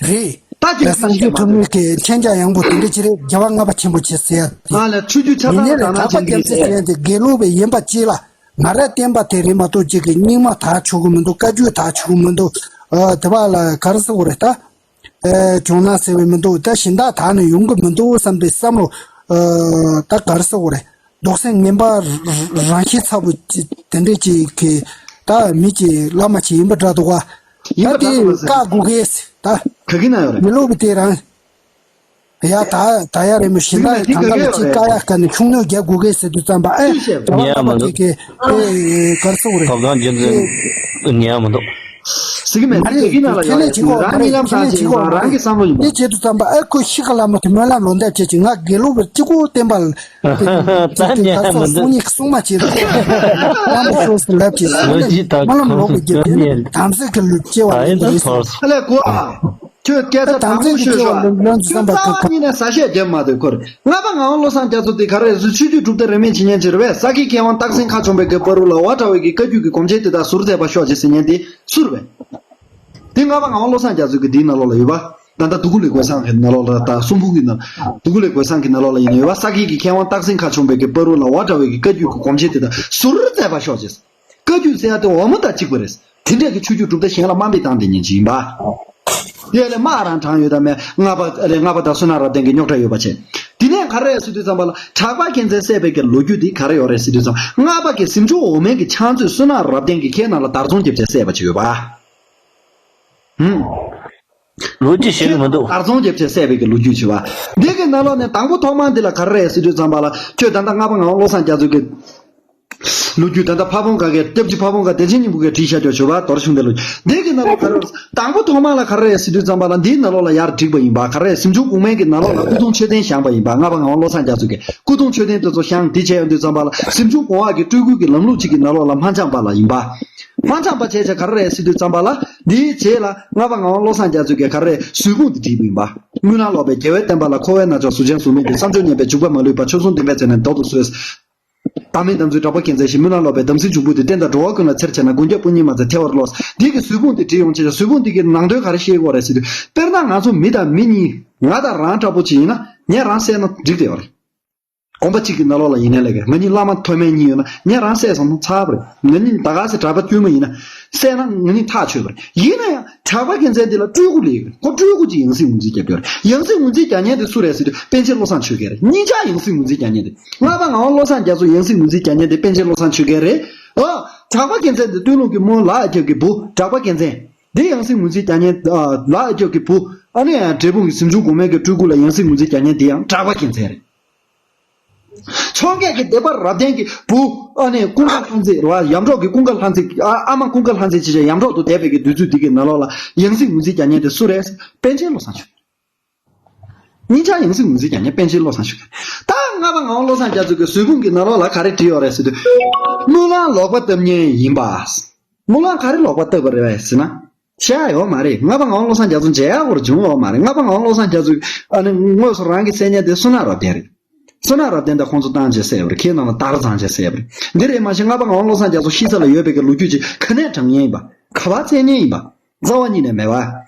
རེད། ད་ཅིག་ལ་སངས་རྒྱས་ཐོབ་མཁན་གྱི་མཁྱེན་རྒྱ་ཡངས་པོ་དེ་འདྲ་ཅིག་རེད། རྒྱལ་བ་ལྔ་པ་ཆེན་པོ་ཆེ་ཟེར་ཡ་དེ། ང་ལ་ཆོས་བརྒྱུད་ཆ་ཡིན་ནའི་ཚང་ལ་ལས་དག་སྣང་གྲགས་པ་རྒྱལ་མཚན་ཟེར་ཡ་དེ་དགེ་ལུགས་པའི་ཡིན་པ་ཅིག་ལ་ང་ར་བསྟན་པ་དེ་རེད་མ་གཏོགས་ཅིག་གི་རྙིང་མ་དག་ཆོག་གི་མི་འདུག་བཀའ་བརྒྱུད་དག་ཆོག་གི་མི་འདུག་ཨ་དེ་བ་ལ་ག་རེ་ཟེར་དགོས་རེད་ད། ཨེ་གྱོང་ན་ཟེར་བའི་མི་འདུག་ད་གཞན་དག་དག་ནས་ཡོང་གི་མི་འདུག་བསམ་པའི་བསམ་བློ། ཨ་ད་ག་རེ་ཟེར་དགོས་རེད། རྡོག་སེམས་ངན་པ་རང་ཤེད་ཚ་པོ་དེ་འདྲས་ཅིག་གི་ད་མི་ཅིག་བླ་མ་ཅིག་ཡིན་པ་འདྲ་འདུག་ག་ཡིན་པ་ད་དེ་འདྲ་འདུག་ཟེར། བཀག་དགོས་གས་ད། ག་གི་ན་ཡོད་རེད། མི་ལོག་པའི་དེ་རང་། ཡ་ད་ད་ཡ་རེད་མོ། གཞན་དག་གང་ག་ལ་ཅིག་བཀག་ཡ་ག་ནས་ཤུགས་སྣོན་རྒྱག་དགོས་གས་ཟེར་དུས་ཙམ་པ་ཨེ་ཅིག་བྱས་པ་རེད། ཉན་མི་འདུག་དེ་གར་སོང་རེད། ཐོབ་ཐང་རྒྱུ་མཚན་ཉན་མི་འདུག་ཟེར་གི་མེད། མ་རེད། ཟེར་གི་ན་ལ་ཁྱེད་ཡོད་ནས་རེད། ཅིག་གོ་རང་མ་རེད། གཉིད་ལམ་ཁྱེད་སང་ནས་ཅིག་ཅིག་གོ་མ་རང་རེད། གི་བསམ་བློ་ཡིན་པ། དེ་བྱེད་དུས་ཙམ་པ་ཨེ་ཁོ་ཤི་ཁ་ལ་མོ་དེ་སྨོན་ལམ་ལོ་འདེབས་བྱེད་ཅིག་ང་དགེ་ལུགས་པ་གཅིག་པོ་བསྟན་པ་ལ་ད་ཉན་མི་འདུག་སོང་ཉིད་སྲུང་མ་བྱེད་རེད། དབང་པོ་ཤོར་སུ་ལབ་ཅིག་ལོ་རྒྱུས་དག་སྨོན་ལམ་ལོག་པའི་རྒྱུ་དེ་ནི་དམ་ཚིག་གི་ལུས་སྐྱེ་བ་ཡིན་པ་ཡིན་སོ། ཨ་ལས་གོ་ཨ། ཁྱོད་སྐད་ཆ་དང་པོ་ཤོད་ཤོག་ཁྱོད་རྩ་བ་ཉིད་ནས་ཟ་ཤས་བརྒྱབ་མ་སྡོད་ཁོར། ལྔ་པ་ངག་དབང་བློ་བཟང་རྒྱ་མཚོ་དེ་ག་རེ་ཟེར། ཆོས་བརྒྱུད་གྲུབ་མཐའ་རིས་མེད་བྱེད་མཁན་ཅིག་རེད་པས། ས་དགེ་མཁས་དབང་སྟག་སེང་ཁ་ཆུང་པའི་གི་བར་དུ་ལ་བ་འདྲ་བའི་གི་བཀའ་བརྒྱུད་ཀྱི་སྒོམ་ཆེན་དེ་དག་ཟུར་མཛད་པ་ཤོག་ཅེས་ཟེར་མཁན་དེ་སུ་རེད་པས། དེ་ལྔ་པ་ངག་དབང་བློ་བཟང་རྒྱ་མཚོ་གི་དེའི་ནང་ལོགས་ལ་ཡོད་པ། ད་ལྟ་དུ་ཀུ་ལེ་གོས་བཟང་གི་ནང་ལོགས་ལ་དང་གསུང་འབུམ་གྱི་ནང་དུ་ཀུ་ལེ་གོས་བཟང་གི་ནང་ལོགས་ལ་ཡིན་ན་ཡོད་པ། ས་དགེ་གི་མཁས་དབང་སྟག་སེང་ཁ་ཆུང་པའི་གི་བར་དུ་ལ་བ་འདྲ་བའི་གི་བཀའ་བརྒྱུད་ཀྱི་སྒོམ་ཆེན་དེ་དག་ཟུར་མཛད་པ་ཤོག་ཅེས། བཀའ་བརྒྱུད་ཟེར་ཡ་དེ་འོ་མ་དང་གཅིག་པ་རེད། དེ་འདྲས་ཀྱི་ཆོས་བརྒྱུད་གྲུབ་མཐའ་གཞན་ལ་དམའ་འབེབས་བཏང་བསྡད་མཁན་ཅིག་ཡིན་པ། དེ་ལས་དམག་རང་དྲངས་ཡོད་དམ་མེད། ལྔ་པ་ལས་ལྔ་པ་དང་བསོད་ནམས་རབ་བརྟན་གྱི་རྙོག་དྲ་ཡོད་པ་བྱས། དེ་ནས་ག་རེ་ཟེར་དུས་ཙམ་པ་ལ་གྲགས་པ་རྒྱལ་མཚན་བསད་པའི་གི་ལོ་རྒྱུས་དེ་ག་རེ་ཡོད་རེད་ཟེར་དུས་ཙམ། ལྔ་པ་གི་གཟིམ་ཆུང་འོག་མའི་གི་ཕྱག་མཛོད་བསོད་ནམས་རབ་བརྟན་གྱི་ཁའི་ནང་ལ་དར་ཚོན་རྒྱབ་བྱས་བསད་པ་ཅིག་ཡོད་པ། ཧུམ། ལོ་རྒྱུས་ཤེས་ཀྱི་མི་འདུག་དར་ཚོན་རྒྱབ་བྱས་བསད་པའི་གི་ལོ་རྒྱུས་བྱས་པ། འདི་གི་ནང་ལོགས་ནས་དང་པོ་ཐོག་མ་འདི་ལ་ག་རེ་རེད་ཟེར་དུས་ཙམ་པ་ལ་ཁྱོད་ད་ལྟ་ལྔ་པ་ངག་དབང་བློ་བཟང་རྒྱ་མཚོ་གི་ལོ་རྒྱུས་ད་ལྟ་ཕ་བོང་ཁ་གི་སྐྱབས་རྗེ་ཕ་བོང་ཁ་བདེ་ཆེན་སྙིང་པོ་གིས་བྲིས་བཞག་རྒྱུ་བྱས་པ། རྡོ་རྗེ་འཆང་ལྡན་ལོ་རྒྱུས་འདི་གི་ནང་ལོགས་ག་རེ་རེད། དང་པོ་ཐོག་མ་ལ་ག་རེ་རེད་ཟེར་དུས་ཙམ་པ་ལ་འདིའི་ནང་ལོགས་ལ་ཡར་བསྒྲིགས་པ་ཡིན་པ། ག་རེ་རེད། གཟིམ་ཆུང་གོང་མའི་གི་ནང་ལོགས་ལ་སྐུ་གདུང་མཆོད་རྟེན་བཞེངས་པ་ཡིན་པ། ལྔ་པ་ངག་དབང་བློ་བཟང་རྒྱ་མཚོ་གིས་སྐུ་གདུང་མཆོད་རྟེན་དེ་ཚོ་བཞེངས་འདི་བྱས་ཡོང་དུས་ཙམ་པ་ལ་གཟིམ་ཆུང་གོང་འོག་གི་སྤྲུལ་སྐུ་གི་ལམ་ལུགས་གཅིག་གི་ནང་ལོགས་ལ་མ་འཆམ་པ་ལ་ཡིན་པ། མ་འཆམ་པ་བྱས་བྱས་ག་རེ་རེད་ཟེར་དུས་ཙམ་པ་ལ་འདིའི་རྗེས་ལ་ལྔ་པ་ངག་དབང་བློ་བཟང་རྒྱ་མཚོ་གིས་ག་རེ་རེད། གཟུགས་ཕུང་དེ་བྲིས་པ་ཡིན་པ། སྨོན་ལམ་ལོག་པའི་རྒྱལ་བའི་བསྟན་པ་ལ། འཁོར་བའི་རྣལ་འབྱོར་གཟུགས་ཅན་གཟུགས་མེད་ཀྱི། བསམ་སྦྱོར་ངན་པས་འཇུག་པ་མ་ལུས་པ། ཆོས་སྲུང་བདེན་པའི་བཙན་ནས་བཟློག་ཏུ་གསོལ། བདག་མེད་དམ་ཚིག་གྲགས་པ་རྒྱལ་མཚན་ཞེས། སྨོན་ལམ་ལོག་པའི་དམ་ཚིག་འབྱུང་པོ་དེ། བསྟན་དང་འགྲོ་བ་ཀུན་ལ་འཚེར་བྱེད་ན། མགོན་སྐྱབས་དཔུང་གཉེན་མ་མཛད་ཐལ་བར་རློགས། འདི་གི་གཟུགས་ཕུང་དེ་བྲིས་ཡོང་བྱས་ཀྱང་གཟུགས་ཕུང་འདི་གི་ནང་དོན་ག་རེ་ཤེས་དགོས་རེད་ཟེར་དུས། དཔེར་ན་ང་ཚོ་མི་དང་མི་གཉིས་ང་དང་རང་འདྲ་པོ་ཅིག་ཡིན་ན་ངས་རང་བསད་ན་འགྲིག་བསྡད་ཡོད་རེད། དགོན་པ་གཅིག་གི་ནང་ལོགས་ལ་ཡིན་ནའི་ལས་ཀ་ང་གཉིས་བླ་མ་མཐོ་དམན་གཉིས་ཡོད་ན་ངས་རང་བསད་སོང་ན་ཚར་བ་རེད། ང་གཉིས་ད་ག་སེ་གྲྭ་པ་དཀྱུས་མ་ཡིན་ན་བསད་ན་ང་གཉིས་ཐག་ཆོད་པ་རེད། ཡིན་ན་ཡང་གྲགས་པ་རྒྱལ་མཚན་འདི་ལ་སྤྲུལ་སྐུ་སླེབས་ཡོད་རེད། ཁོ་སྤྲུལ་སྐུ་ཅིག་ཡང་སྲིད་ངོས་འཛིན་རྒྱབ་ཡོད་རེད། ཡང་སྲིད་ངོས་འཛིན་རྒྱག་མཁན་དེ་སུ་རེད་ཟེར་དུས་པཎ་ཆེན་བློ་བཟང་ཆོས་རྒྱལ་རེད། གཉིས་ཆ་ཡང་སྲིད་ངོས་འཛིན་རྒྱག་མཁན་དེ། ལྔ་པ་ངག་དབང་བློ་བཟང་རྒྱ་མཚོ་ཡང་སྲིད་ངོས་འཛིན་རྒྱག་མཁན་དེ་པཎ་ཆེན་བློ་བཟང་ཆོས་རྒྱལ་རེད། ཨ། གྲགས་པ་རྒྱལ་མཚན་དེ་སྟོད་ལུང་གི་རྨོ་ལགས་རྒྱབ་ཀྱི་བུ། གྲགས་པ་རྒྱལ་མཚན་དེ་ཡང་སྲིད་ངོས་འཛིན་རྒྱག་མཁན་ཨ་ལགས་རྒྱབ་ཀྱི་བུ། ཨ་ནི་འབྲས་སྤུངས་ཀྱི་གཟིམ་ཆུང་གོང་མའི་གི་སྤྲུལ་སྐུ་ལ་ཡང་སྲིད་ངོས་འཛིན་རྒྱག་མཁན་དེ་ཡང་གྲགས་པ་རྒྱལ་མཚན་རེད། འཕྱོངས་རྒྱས་ཀྱི་སྡེ་པ་རབ་བརྟན་གྱི་བུ། ཨ་ནི་ཀུན་དགའ་ལྷ་མཛེས་རེད་བ། ཡར་འབྲོག་གི་ཀུན་དགའ་ལྷ་མཛེས། ཨ་ཨ་མ་ཀུན་དགའ་ལྷ་མཛེས་བྱས་བྱས་ཡར་འབྲོག་ཏུ་བསྡད་པའི་གི་དུས་ཚོད་འདི་གི་ནང་ལོགས་ལ་ཡང་སྲིད་ངོས་འཛིན་རྒྱག་མཁན་དེ་སུ་རེད། པཎ་ཆེན་བློ་བཟང་ཆོས། གཉིས་ཆ་ཡང་སྲིད་ངོས་འཛིན་རྒྱག་མཁན་པཎ་ཆེན་བློ་བཟང་ཆོས། ད་ལྔ་པ་ངག་དབང་བློ་བཟང་རྒྱ་མཚོ་གི་གཟུགས་ཕུང་གི་ནང་ལོགས་ལ་ག་རེ་བྲིས་ཡོད་རེད་ཟེར་དུས། སྨོན་ལམ་ལོག་པ་བཏབ་མཁན་ཡིན་པ། སྨོན་ལམ་ག་རེ་ལོག་པ་བཏབ་པ་རེད་ཟེར་ན། བཤད་ཡོད་མ་རེད། ལྔ་པ་ངག་དབང་བློ་བཟང་རྒྱ་མཚོ་མཇལ་ཡག་སྐོར་བྱུང་ཡོད་མ་རེད། ལྔ་པ་ངག་དབང་བློ་བཟང་རྒྱ་མཚོ་ཨ་ནི་དངོས་སུ་རང་གིས་བསད་མཁན་དེ་བསོད་ནམས་རབ་བརྟན་རེད། བསོད་ནམས་རབ་བརྟན་དང་ཁོང་ཚོ་བཏང་བྱས་བསད་པ་རེད། ཁའི་ནང་ལ་དར་བརྫངས་བྱས་བསད་པ་རེད། འདི་རེད་མ་གཞི་ལྔ་པ་ངག་དབང་བློ་བཟང་རྒྱ་མཚོ་ཤི་ས་ལ་ཡོད་པའི་གི་ལོ་རྒྱུས་ཅིག་ག་ནས་དྲངས་མཁན་ཡིན་པ། ག་པར་བཙལ་མཁན་ཡིན་པ། རྩ་བ་ཉིད་ནས་མེད་པ།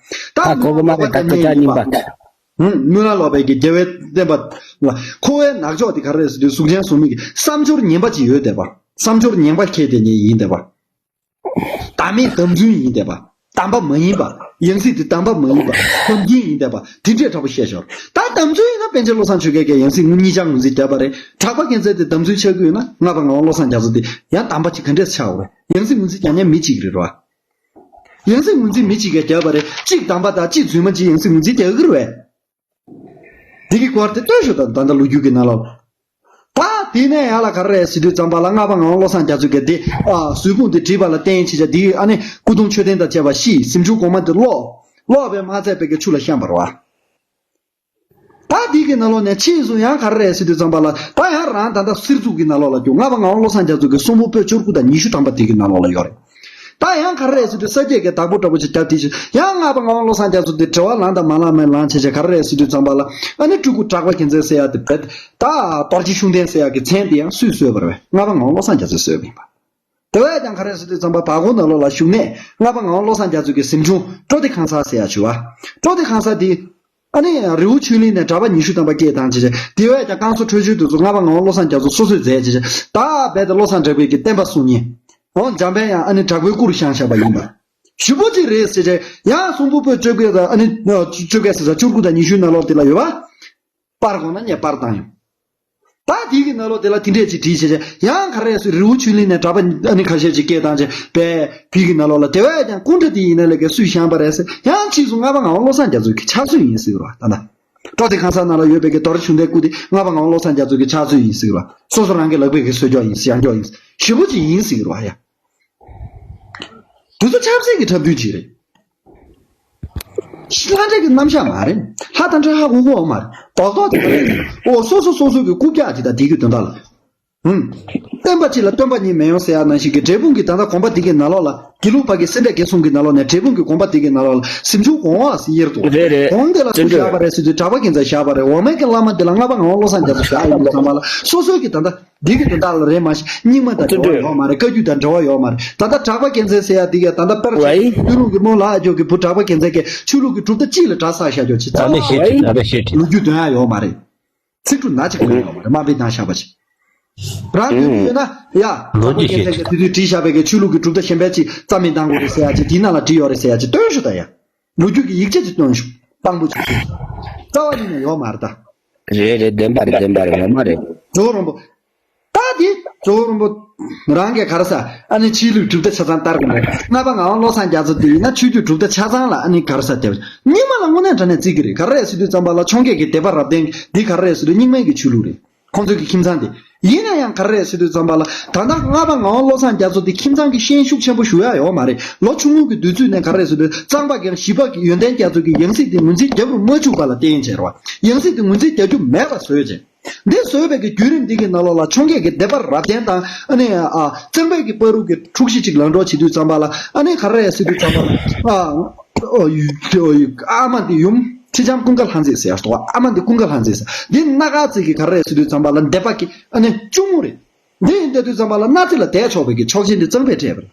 ད་ད་གོ་གོ་མ་རེད། ད་སྐད་ཆ་རྙིང་པ། ཧུམ། སྨོན་ལམ་ལོག་པའི་གི་རྒྱལ་བའི་བསྟན་པ་ལ་འཁོར་བའི་ནག་ཕྱོགས་དེ་ག་རེ་རེད་ཟེར་དུས་གཟུགས་ཅན་གཟུགས་མེད་ཀྱི་བསམ་སྦྱོར་ངན་པ་ཅིག་ཡོད་བསྡད་པ། བསམ་སྦྱོར་ངན་པ་འཁྱེར་བསྡད་མཁན་ཡིན་བསྡད་པ། བདག་མེད་བདག་འཛིན་ཡིན་བསྡད་པ། དམ་པ་མ་ཡིན་པ། ཡང་སྲིད་དེ་དམ་པ་མ་ཡིན་པ། དམ་རྒྱུན་ཡིན་བསྡད་པ། དེ་འདྲས་འདྲ་པོ་བཤད་ཞོར། ད་དམ་ཚུལ་ཡིན་ན་པཎ་ཆེན་བློ་བཟང་ཆོས་རྒྱལ་གྱིས་ཡང་སྲིད་ངོས་གཉིས་ཆ་ངོས་འཛིན་བརྒྱབ་པ་རེད། གྲགས་པ་རྒྱལ་མཚན་དེ་དམ་ཚུལ་ཆགས་ཀྱི་ཡོད་ན་ལྔ་པ་ངག་དབང་བློ་བཟང་རྒྱ་མཚོ་དེ་ཡང་དམ་པ་ཅིག་ག་འདྲས་ཆགས་ཡོད་རེད། ཡང་སྲིད་ངོས་འཛིན་རྒྱག་མཁན་མི་གཅིག་རེད་རོ། ཡང་སྲིད་ངོས་འཛིན་མི་གཅིག་གིས་བརྒྱབ་པ་རེད། གཅིག་དམ་པ་དང་གཅིག་རྫུན་མ་གཅིག་ཡང་སྲིད་ངོས་འཛིན་རྒྱག་གི་རེད་བས། འདི་གི་སྐོར་དེ་ལྟོས་ཤོག་དང་ད་ལྟ་ལོ་རྒྱུས་ཀྱི་ནང་ལོགས། ད་དེ་ནས་ཡར་ལ་ག་རེ་རེད་ཟེར་དུས་ཙམ་པ་ལ་ལྔ་པ་ངག་དབང་བློ་བཟང་རྒྱ་མཚོ་གིས་འདི་ཨ་གཟུགས་ཕུང་འདི་བྲིས་པ་ལ་བརྟེན་བྱས་བྱས་འདི་ཨ་ནི་སྐུ་གདུང་མཆོད་རྟེན་དང་བཅས་པ་ཤི། གཟིམ་ཆུང་གོང་མ་འདི་ལོག་ལོག་པའི་མ་ཚད་པའི་གི་ཆུ་ལ་བཤམས་པ་རེད་བ། ད་འདི་གི་ནང་ལོགས་ནས་ཕྱིས་སུ་ཡང་ག་རེ་རེད་ཟེར་དུས་ཙམ་པ་ལ། ད་ཡང་རང་ད་ལྟ་སིར་ཚུགས་ཀྱི་ནང་ལོགས་ལ་རྒྱུ་ལྔ་པ་ངག་དབང་བློ་བཟང་རྒྱ་མཚོ་གི་གསུང་འབུམ་པོད་བཅུ་དགུ་དང་ཉི་ཤུ་ཐམ་པ་འདི་གི་ནང་ལོགས་ལ་ཡོད་རེད། ད་ཡང་ག་རེ་རེད་ཟེར་དུས་ས་སྐྱ་གི་བདག་པོ་འདྲ་པོ་ཅིག་རྒྱབ་དེ་ཅིག་ཡང་ལྔ་པ་ངག་དབང་བློ་བཟང་རྒྱ་མཚོ་དེ་དྲི་བ་ལངས་དང་མ་ལངས་མེད་ལངས་བྱས་བྱས་ག་རེ་རེད་ཟེར་དུས་ཙམ་པ་ལ། ཨ་ནི་སྤྲུལ་སྐུ་གྲགས་པ་རྒྱལ་མཚན་ཟེར་ཡ་དེ་བེད་ད་རྡོ་རྗེ་ཤུགས་ལྡན་ཟེར་ཡ་གི་མཚན་དེ་ཡང་སུས་གསོལ་བ་རེད། ལྔ་པ་ངག་དབང་བློ་བཟང་རྒྱ་མཚོས་གསོལ་བ་ཡིན་པ། དེ་བས་ཀྱང་ག་རེ་ཟེར་དུས་ཙམ་པ་བར་སྐོར་ནང་ལོགས་ལ་བཞུགས་གནས་ལྔ་པ་ངག་དབང་བློ་བཟང་རྒྱ་མཚོ་གི་གཟིམ་ཆུང་སྤྲོ་བདེ་ཁང་གསར་ཟེར་ཡ་བྱུང་བ། སྤྲོ་བདེ་ཁང་གསར་འདི། ཨ་ནི་རི་བོ་ཆོས་གླིང་ནས་གྲྭ་པ་ཉི་ཤུ་ཐམ་པ་སྐྱེས་དང་བྱས་བྱས། དེ་བས་ཀྱང་བསྐང་གསོ་འཕྲོད་སྦྱོར་དེ་ཚོ་ལྔ་པ་ངག་དབང་བློ་བཟང་རྒྱ་མཚོ་སོ་སོས་མཛད་བྱས་བྱས། ད་རྦད་དེ་བློ་བཟང་གྲགས་པའི་གི་བསྟན་པ་སྲུང་མཁན། འོ་འཇམ་དཔལ་དབྱངས་ཨ་ནི་དྲག་པོའི་སྐུ་རུ་བཞེངས་བཞག་པ་ཡིན་པ། ཞེ་པོ་ཅིག་རེད་ཟེར་བྱས། ཡང་གསུང་འབུམ་པོད་བཅོ་བརྒྱད་དང་ཨ་ནི་བཅོ་བརྒྱད་ཟེར་ས་བཅུ་དགུ་དང་ཉི་ཤུའི་ནང་ལོགས་དེ་ལ་ཡོད་པ། པར་དགོས་ན་ངས་པར་བཏང་ཡོང་། ད་དེ་གི་ནང་ལོགས་དེ་ལ་དེ་འདྲས་ཅིག་བྲིས་བྱས་བྱས། ཡང་ག་རེ་སུ་རི་བོ་ཆོས་གླིང་ནས་གྲྭ་པ་ཨ་ནི་ཁ་ཤས་ཅིག་སྐྱེས་དང་བྱས་པས་བི་གི་ནང་ལོགས་ལ། དེ་བས་ཀྱང་སྐུ་འདྲ་དེ་ཡིན་ན་ལས་ཀའི་སུས་བཞེངས་པ་རེད་ཟེར། ཡང་ཕྱིས་སུ་ལྔ་པ་ངག་དབང་བློ་བཟང་རྒྱ་མཚོ་གི་ཕྱག་མཛོད་ཡིན་ཟེར་བ་ད་ལྟ། སྤྲོ་བདེ་ཁང་གསར་ནང་ལ་ཡོད་པའི་གི་རྡོ་རྗེ་ཤུགས་ལྡན་སྐུ་དེ་ལྔ་པ་ངག་དབང་བློ་བཟང་རྒྱ་མཚོ་གི་ཕྱག་མཛོད་ཡིན་ཟེར་བ། སོ་སོ་རང་གི་ལག་པའི་གི་གསོལ་ལྕོག་ཡིན་ཟེར་ཡང་ལྕོག་ཡིན་ཟེར། ཞེ་པོ་ཅིག་ཡིན་ཟེར་བ་ཡ། དེ་ཚོ་ཆབ་སྲིད་ཀྱི་འཁྲབ་སྟོན་ཅིག་རེད། ལྷ་འདྲེ་གི་རྣམ་གཞག་མ་རེད། ལྷ་དང་འདྲེ་ཧ་གོ་གི་ཡོད་མ་རེད། རྡོག་རྡོག་དེ་ག་རེ་རེད། འོ་སོ་སོ་སོ་སོ་གི་རྐུབ་བཀྱག་དེ་དང་དེ་གི་དོན་དག་ལ། ཧུམ། བསྟན་པ་གཅིག་ལ་སྟོན་པ་གཉིས་མེད་ཡོང་ཟེར་ཡ་ནང་བཞིན་གྱི་འབྲས་སྤུངས་ཀྱི་ད་ལྟ་དགོན་པ་དེ་གི་ནང་ལོགས་ལ། དགེ་ལུགས་པ་གི་སེ་འབྲས་དགེ་གསུམ་གྱི་ནང་ལོགས་ནས་འབྲས་སྤུངས་ཀྱི་དགོན་པ་དེ་གི་ནང་ལོགས་ལ་གཟིམ་ཆུང་གོང་འོག་ཟེར་ཡེར་འདུག་རེད་རེད། གོང་དེ་ལ་སུ་བཞག་པ་རེད་ཟེར་དུས་གྲྭ་པ་རྒན་ཚ་བཞག་པ་རེད། འོག་མའི་གི་བླ་མ་དེ་ལ་ལྔ་པ་ངག་དབང་བློ་བཟང་རྒྱ་མཚོ་བཞག་ཡོང་དུས་ཙམ་པ་ལ་སོ་སོའི་གི་ད་ལྟ། འདི་གི་དོན་དག་ལ་རེད་མ་གཞི་རྙིང་མ་དང་འབྲེལ་བ་ཡོད་མ་རེད། བཀའ་བརྒྱུད་དང་འབྲེལ་བ་ཡོད་མ་རེད། ད་ལྟ་གྲགས་པ་རྒྱལ་མཚན་ཟེར་ཡ་འདི་གས་ད་ལྟ་དཔེར་ཆ་ཡུལ་ལུང་གི་རྨོ་ལགས་ཨ་ཅོག་གི་བུ་གྲགས་པ་རྒྱལ་མཚན་གས་ཆོས་ལུགས་ཀྱི་གྲུབ་མཐའ་གཅིག་ལ་གྲྭ་ས་བཞག་ཆོག་ཅི་ད་ནི་ཞེ་ཁྲིད་ད་ནི་ཞེ་ཁྲིད་ལོ་རྒྱུས་དོན་ཡ་ཡོད་མ་རེད། ཚིག་འབྲུ་ན་གཅིག་ཀྱང་ཡོད་མ་རེད། དམའ་འབེབས་བཏང་བཞག་པ་ཅིག་རང་ཡོད་ཡོད་ན་ཡ་ལོ་རྒྱུས་ཞེ་ཁྲིད་དེ་དུས་བྲིས་བཞག་པའི་གས་ཆོས་ལུགས་ཀྱི་གྲུབ་མཐའ་གཞན་པའི་ཅིག་རྩ་མེད་བཏང་དགོས་རེད་ཟེར་ཡ་ཅིག་དེའི་ནང་ལ་བྲིས་ཡོད་རེད་ཟེར་ཡ་ཅིག་སྟོན་ཤོག་ད་ཡ། ལོ་རྒྱུས་ཀྱི་ཡིག་ཆ་ཅིག་སྟོན་ཤོག་དཔང་པོ་ཅིག་སྟོན་ཤོག་རྩ་བ་ཉིད་ནས་ཡོད་མ་རེད་ད། རེད་རེད། བདེན་པ་རེད། བདེན་པ་རེད། ངོ་མ་རེད། ཇོ་བོ་རིན་པོ། ད་དེ་ཇོ་བོ་རིན་པོ། རང་གིས་ག་རེ་ཟ། ཨ་ནི་ཆོས་ལུགས་གྲུབ་མཐའ་ཆ་ཚང་ལྟར་གི་འདུག་ལྔ་པ་ངག་དབང་བློ་བཟང་རྒྱ་མཚོ་དེ་ཡིན་ན་ཆོས་བརྒྱུད་གྲུབ་མཐའ་ཆ་ཚང་ལ་ཨ་ནི་ག་རེ་ཟ་དེ། རྙིང་མ་ལ་དངོས་གནས་དྲང་གནས་བརྩི་གི་རེད། ག་རེ་ཟེར་དུས་ཙམ་པ་ལ་འཕྱོངས་རྒྱས་ཀྱི་སྡེ་པ་རབ་བརྟན་འདི་ག་རེ་ཟེར་དུས་རྙིང་མའི་གི་ཆོས་ལུགས་རེད། ཁོང་ཚོའི་གི་ཁྱིམ་ཚང་དེ། ཡིན་ན་ཡང་ག་རེ་རེད་ཟེར་དུས་ཙམ་པ་ལ་ད་ལྟ་ལྔ་པ་ངག་དབང་བློ་བཟང་རྒྱ་མཚོ་དེ་ཁྱིམ་ཚང་གི་ཤན་ཤུགས་ཆེན་པོ་ཞུ་ཡ་ཡོད་མ་རེད། ལོ་ཆུང་ངུ་གི་དུས་ཚོད་ནས་ག་རེ་རེད་ཟེར་དུས་གཙང་པ་རྒན་བཞི་པ་གི་ཡོན་ཏན་རྒྱ་མཚོ་གི་ཡང་སྲིད་དེ་ངོས་འཛིན་རྒྱབ་རུ་མ་བཅུག་པ་ལ་བརྟེན་བྱས་རེད་བ། ཡང་སྲིད་དེ་ངོས་འཛིན་རྒྱག་རྒྱུ་མེད་པ་བཟོས་བྱས། འདི་བཟོས་པའི་གི་བརྒྱུད་རིམ་འདི་གི་ནང་ལོགས་ལ་འཕྱོངས་རྒྱས་ཀྱི་སྡེ་པ་རབ་བརྟན་དང་ཨ་ནི་ཨ་གཙང་པའི་གི་བར་དུ་གི་འཁྲུག་གཞི་ཅིག་ལངས་འགྲོ་བྱེད་དུས་ཙམ་པ་ལ་ཨ་ནི་ག་རེ་རེད་ཟེར་དུས་ཙམ་པ་ལ་ཨ། ཨོ་ཡུ་ཨོ་ཡུ་ཨ་མ་འདི་ཡུམ་ཁྲི་ལྕམ་ཀུན་དགའ་ལྷ་མཛེས་ཟེར་ཡ་ཏོ། ཨ་མ་འདི་ཀུན་དགའ་ལྷ་མཛེས་ཟེར། འདི་སྣ་ཁ་ཚིག་གི་ག་རེ་རེད་ཟེར་དུས་ཙམ་པ་ལ་སྡེ་པ་གི་ཨ་ནི་གཅུང་མོ་རེད། འདི་ཡིན་བསྡད་དུས་ཙམ་པ་ལ་སྣ་རྩེ་ལ་བསྡད་ཆོག་པའི་གི་ཆོག་མཆན་འདི་གཙང་པས་སྤྲད་པ་རེད།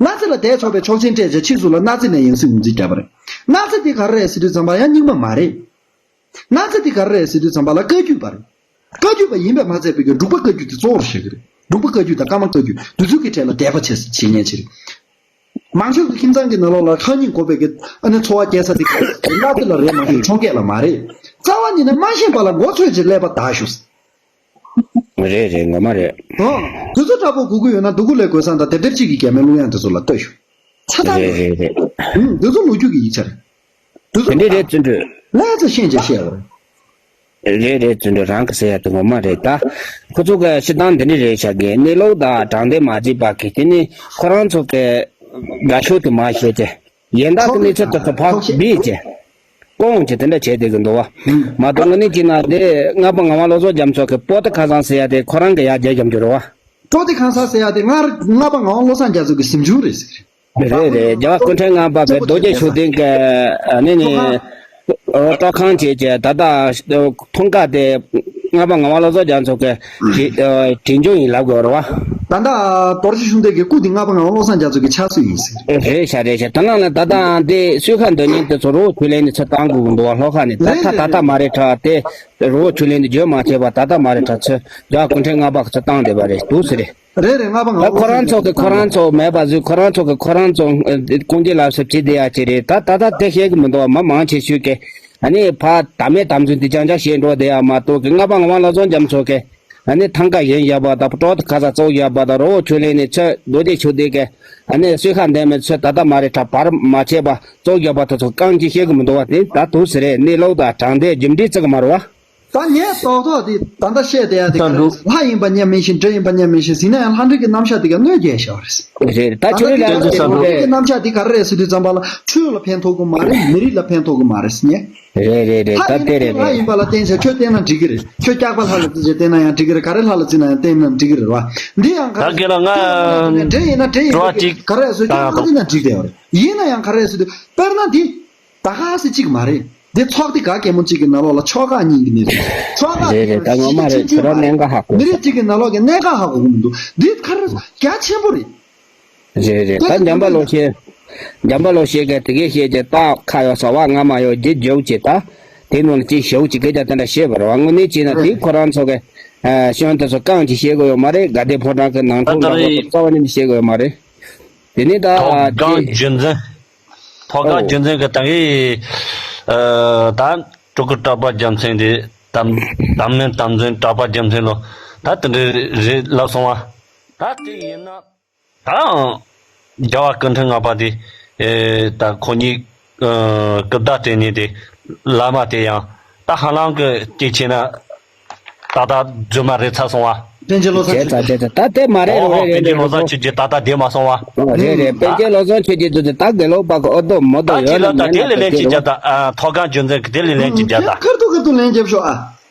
སྣ་རྩེ་ལ་བསྡད་ཆོག་པའི་ཆོག་མཆན་སྤྲད་རྗེས་ཕྱིས་སུ་ལ་སྣ་རྩེ་ནས་ཡང་སྲིད་ངོས་འཛིན་བརྒྱབ་པ་རེད། སྣ་རྩེ་འདི་ག་རེ་རེད་ཟེར་དུས་ཙམ་པ་ཡང་རྙིང་མ་མ་རེད། སྣ་རྩེ་འདི་ག་རེ་རེད་ཟེར་དུས་ཙམ་པ་ལ་བཀའ་བརྒྱུད་པ་རེད། བཀའ་བརྒྱུད་པ་ཡིན་པས་མ་ཚད་པའི་གི་འབྲུག་པ་བཀའ་བརྒྱུད་དེ་གཙོ་བོར་བྱེད་ཀྱི་རེད། འབྲུག་པ་བཀའ་བརྒྱུད་དང་ཀརྨ་བཀའ་བརྒྱུད་འདི་ཚོའི་གི་གྲས་ལ་དད་པ་བྱེད་བྱེད་མཁན་ཅིག་རེད། མང་ཤོས་ཀྱི་ཁྱིམ་ཚང་གི་ནང་ལོགས་ལ་ཁ་ཉིན་དགོས་པའི་གི་ཨ་ནི་འཚོ་བ་སྐྱེལ་ས་དེ་ག་རེ་ཟེར་ན་དེ་ལ་རེད་མ་གཏོགས་འཕྱོངས་རྒྱས་ལ་མ་རེད། རྩ་བ་ཉིད་ནས་མ་ཤེས་པ་ལ་མགོ་ཚོས་ཀྱི་ཀླད་པ་དག་ཞུ། རེད་རེད། ངོ་མ་རེད། ཨོ། དེ་ཚོ་འདྲ་པོ་དགོས་ཀྱི་ཡོད་ན་སྡུག་གུ་ལས་དགོས་ས་འདྲ་དེབ་དེབ་གཅིག་གི་རྒྱ་མའི་གླུ་དབྱངས་དེ་ཚོ་ལ་ལྟོས་ཞུ། ཆ་ཚང་རེད་རེད་རེད། ཨུམ། དེ་ཚོ་ལོ་རྒྱུས་ཀྱི་ཡིག་ཆ་རེད། དེ་ཚོ་དེ་འདྲས་རེད་བརྩོན་འགྲུས། ལས་ཚོ་ཤེས་བྱས་བཤད་པ་རེད། རེད་རེད། བརྩོན་འགྲུས་རང་གི་ཟེར་ཡ་དེ་ངོ་མ་རེད་ད། ཁོ་ཚོ་གི་སྤྱིར་བཏང་འདི་འདྲ་རེད་བཞག་གི། གནས་ལུགས་དང་དྲང་བདེན་མ་བརྩིས་པ་གི་དེ་ནི་ཁོ་རང་ཚོ་གི་དགའ་ཤོས་དེ་མ་བཤད་དེ། ཡན་ལག་གི་གནས་ཚུལ་དེ་ཚོ་ཕར་ཐོག་ཤེས་བིས་བྱས། སྐོང་བྱས་དེ་འདྲ་བྱས་བསྡད་ཀྱི་འདུག་བ། མ་གཏོགས་ངས་ནི་ཅིག་ན་དེ་ལྔ་པ་ངག་དབང་བློ་བཟང་རྒྱ་མཚོ་གི་པོ་ཏི་ཁ་སང་ཟེར་ཡ་དེ་ཁོ་རང་གི་ཡར་རྒྱས་རྒྱབ་འགྱུར་བ། སྤྲོ་བདེ་ཁང་གསར་ཟེར་ཡ་དེ་སྔར་ལྔ་པ་ངག་དབང་བློ་བཟང་རྒྱ་མཚོ་གི་གཟིམ་ཆུང་རེད་ཟེར། རེད་རེད། རྒྱལ་བ་སྐུ་ཕྲེང་ལྔ་པ་གི་རྡོ་རྗེ་ཤུགས་ལྡན་གི་ཨ་ནི་ནི་སྤྲོ་ཁང་བྱས་བྱས་ད་ལྟ་འཐུང་ཁ་དེ་ལྔ་པ་ངག་དབང་བློ་བཟང་རྒྱ་མཚོ་གི་དྲིན་ཆུང་ཡིན་ལབ་དགོས་རེད་བ། ད་ལྟ་རྡོ་རྗེ་ཤུགས་ལྡན་གི་སྐུ་དེ་ལྔ་པ་ངག་དབང་བློ་བཟང་རྒྱ་མཚོ་གི་ཕྱག་སྲོལ་ཡིན་ཟེར། རེད་ཤག་རེད་ཤག་ད་ནང་ལ་ད་ལྟའང་དེ་གསོལ་ཁ་འདོན་མཁན་དེ་ཚོ་རི་བོ་ཆོས་གླིང་ནས་ཚུར་བཏང་དགོས་ཀྱི་འདུག་བ། ལྷོ་ཁ་ནས་ད་རེད་ད་རེད་ད་ལྟ་རེད། མ་རེད་དྲ་དེ་རི་བོ་ཆོས་གླིང་ནས་བརྗོད་མ་བྱས་པ་ད་ལྟ་མ་རེད་དྲ་ཚོས་རྒྱལ་བ་སྐུ་ཕྲེང་ལྔ་པ་གི་ཚུར་བཏང་བསྡད་པ་རེད་འདུག་ཟེར་རེད། རེད་རེད། ལྔ་པ་ངག་ད་ཁོ་རང་ཚོ་གི་ཁོ་རང་ཚོ་མེད་པ་བཟོས། ཁོ་རང་ཚོ་གི་ཁོ་རང་ཚོ་ཨ་ཀུན་གྱི་ལབ་ས་བྱེད་བསྡད་ཡ་ཅིག་རེད། ད་ད་ད་དེ་བཤད་གི་མི་འདུག་བ། མ་མང་ཆེ་ཤོས་ཀྱི་ཨ་ནི་ཕ་ད་མེད་དམ་ཚིག་འདི་ཅང་ཅང་བཤད་འགྲོ་བསྡད་ཡ་མ་གཏོགས་གི་ལྔ་པ་ངག་དབང་བློ་བཟང་རྒྱ་མཚོ་གི་ཨ་ནི་ཐང་ཀ་བཞེངས་བཞག་པ་དང་སྤྲོ་ད་ཁ་ས་བཙུགས་བཞག་པ་དང་རི་བོ་ཆོས་གླིང་ནས་ཚུར་རྡོ་རྗེ་ཤུགས་ལྡན་གི་ཨ་ནི་གསོལ་ཁ་འདེབས་མི་ཚུར་ད་ལྟ་མ་རེད་དྲ་བར་མ་ཆད་པ་བཙུགས་བཞག་པ་དེ་ཚོ་རྐང་གཅིག་བཤད་གི་མི་འདུག་བ། དེ་ད་དུ་ཟེར་རེད། གནས་ལུགས་དང་དྲང་བདེན་རྒྱུ་འབྲས་བརྩི་གི་མ་རེད་བ། ད་ངས་རྡོག་རྡོག་དེ་ད་ལྟ་བཤད་བསྡད་ཡ་དེ་ག་རེ་རེད། ལྷ་ཡིན་པ་མཉམ་མིན་ཞིང་འདྲེ་ཡིན་པ་མཉམ་མིན་ཞིང་ཟིན་ན་ཡང་ལྷ་འདྲེ་གི་རྣམ་གཞག་དེ་ག་གནོད་སྐྱེལ་བཞག་པ་རེད། རེད། ད་ད་ཆོས་ལྟ་ལ་ལྷ་འདྲེ་གི་རྣམ་གཞག་དེ་ག་རེ་རེད་ཟེར་དུས་ཙམ་པ་ལ་ཆོས་ལ་ཕན་ཐོགས་གི་མ་རེད། མི་རིགས་ལ་ཕན་ཐོགས་གི་མ་རེད་ཟེར་ཉན། རེད་རེད་རེད། ད་ལྷ་ཡིན་དེ་རེད་ལྷ་རེད། ཡིན་པ་ལ་བརྟེན་བྱས་ཁྱོད་བསྟེན་ན་འགྲིག་གི་རེད། ཁྱོད་སྐྱག་པ་ལྷ་ལ་བརྩི་བྱས་བསྟེན་ན་ཡང་འགྲིག་གི་རེད། ག་རེ་ལྷ་ལ་བརྩི་ན་ཡང་བསྟེན་ན་འགྲིག་གི་རེད་བ། འདི་ཡང་ག་ད་རེ་ག་ལ་ང་འདྲེ་ཡིན་ན་འདྲེ་ཡིན་འགྲོ་བ་པའི་གཅིག་ག་རེ་བཟོས་ཀྱང་ལྷ་བརྩི་ན་འགྲིག་བསྡད་པ་རེད། ཡིན་ན་ཡང་ག་རེ་བཟོས་དུས་དཔེར་ན་འདི། ད་ག་སེ་གཅིག་མ་རེད། འདི་ཚོགས་སྡེ་ག་གེ་མོ་གཅིག་གི་ནང་ལོགས་ལ་ཆོལ་ཁ་གཉིས་ཀྱི་གནས་ཚུལ། ཆོལ་ཁ་རེད་རེད། ད་ངོ་མ་རེད། ཁྱོད་རང་གནད་འགག་ཧ་གོ། མི་རིགས་གཅིག་གི་ནང་ལོགས་ཀྱི་གནད་འགག་ཧ་གོ་གི་མི་འདུག་འདི་ག་རེ་རྒྱ་ཆེན་པོ་རེད། རེད་རེད། ད་འཇམ་པ་ལོ་ཤེ། འཇམ་པ་ལོ་ཤེ་ག་དེ་གས་བཤད་རྒྱུ་ད་ཁ་ཡོད་ས་བ་ང་མ་ཡོད་རྒྱུ་འཇོག་ཅེས་ད། དེ་ནང་ལ་ཅིག་ཞོག་ཅིག་སྐད་ཆ་དེ་འདྲ་བཤད་པ་རེད་བ། དངོས་གནས་བྱས་ན་དེ་ཁོ་རང་ཚོ་གི་ཤོན་དེ་ཚོ་རྐང་ཅིག་བཤད་དགོས་ཡོད་མ་རེད། དགའ་ལྡན་ཕོ་བྲང་གི་ནང་ཁྲོལ་ད་འདྲ་པོ་རྩ་བ་ཉིད་ནས་བཤད་དགོས་ཡོད་མ་རེད། དེ་ནས་ད་ཐོག་ཁང་རྒྱུན་འཛིན། ཐོག་ཁང་ཨོ། རྒྱུན་འཛིན་གྱི་ད་གིན། ཨ། ད་སྤྲུལ་སྐུ་གྲགས་པ་རྒྱལ་མཚན་དེ། དམ་དམ་མིན་དམ་འཛིན་གྲགས་པ་རྒྱལ་མཚན་ལོ། ད་དེ་འདྲ་རེད་ལབ་སོང་བ། ད་དེ་ཡིན་ན། ད་རྒྱལ་བ་སྐུ་ཕྲེང་ལྔ་པ་དེ། ཨེ། ད་ཁོ་གཉིས། ཨ། སྐུ་བདག་དེ་གཉིས་དེ། བླ་མ་དེ་ཡང་། ད་ཧ་ལམ་གྱི་གཅིག་བྱས་ན། ད་ལྟ་རྫུན་མ་རེད་ཚར་སོང་བ། པཎ་ཆེན་བློ་བཟང་བྱས་ཆོས་ཚར་རྒྱན། བྱས་ཚར། ད་དེ་མ་རེད། ཨོ་རེད་ཧོ། རེད་པཎ་ཆེན་རེད། བློ་བཟང་ཆོས་རྒྱན་ད་ལྟ་བསྡད་མ་སོང་བ། ཨོ་རེད་རེད། ཨ། པཎ་ཆེན་བློ་བཟང་ཆོས་རྒྱན་དེ་ད་དགེ་ལོག་པ་གི་ཨོ་རྡོ་མོ་རྡོ་ད་ཡོད་ཅི་ལ་ན་ད་མེད་དེ་ལས་ན་ལེན་དེ་ཅི་རོ། བྱ་ད། ཨ། ཐོག་ཁང་རྒྱུན་འཛིན་གྱི་དེ་ལས་ལེན་ཅི་བྱ་ད། ཁར་ཐུག་ཁར་ཐུག་ལེན་རྒྱབ་ཤོག་ཨ།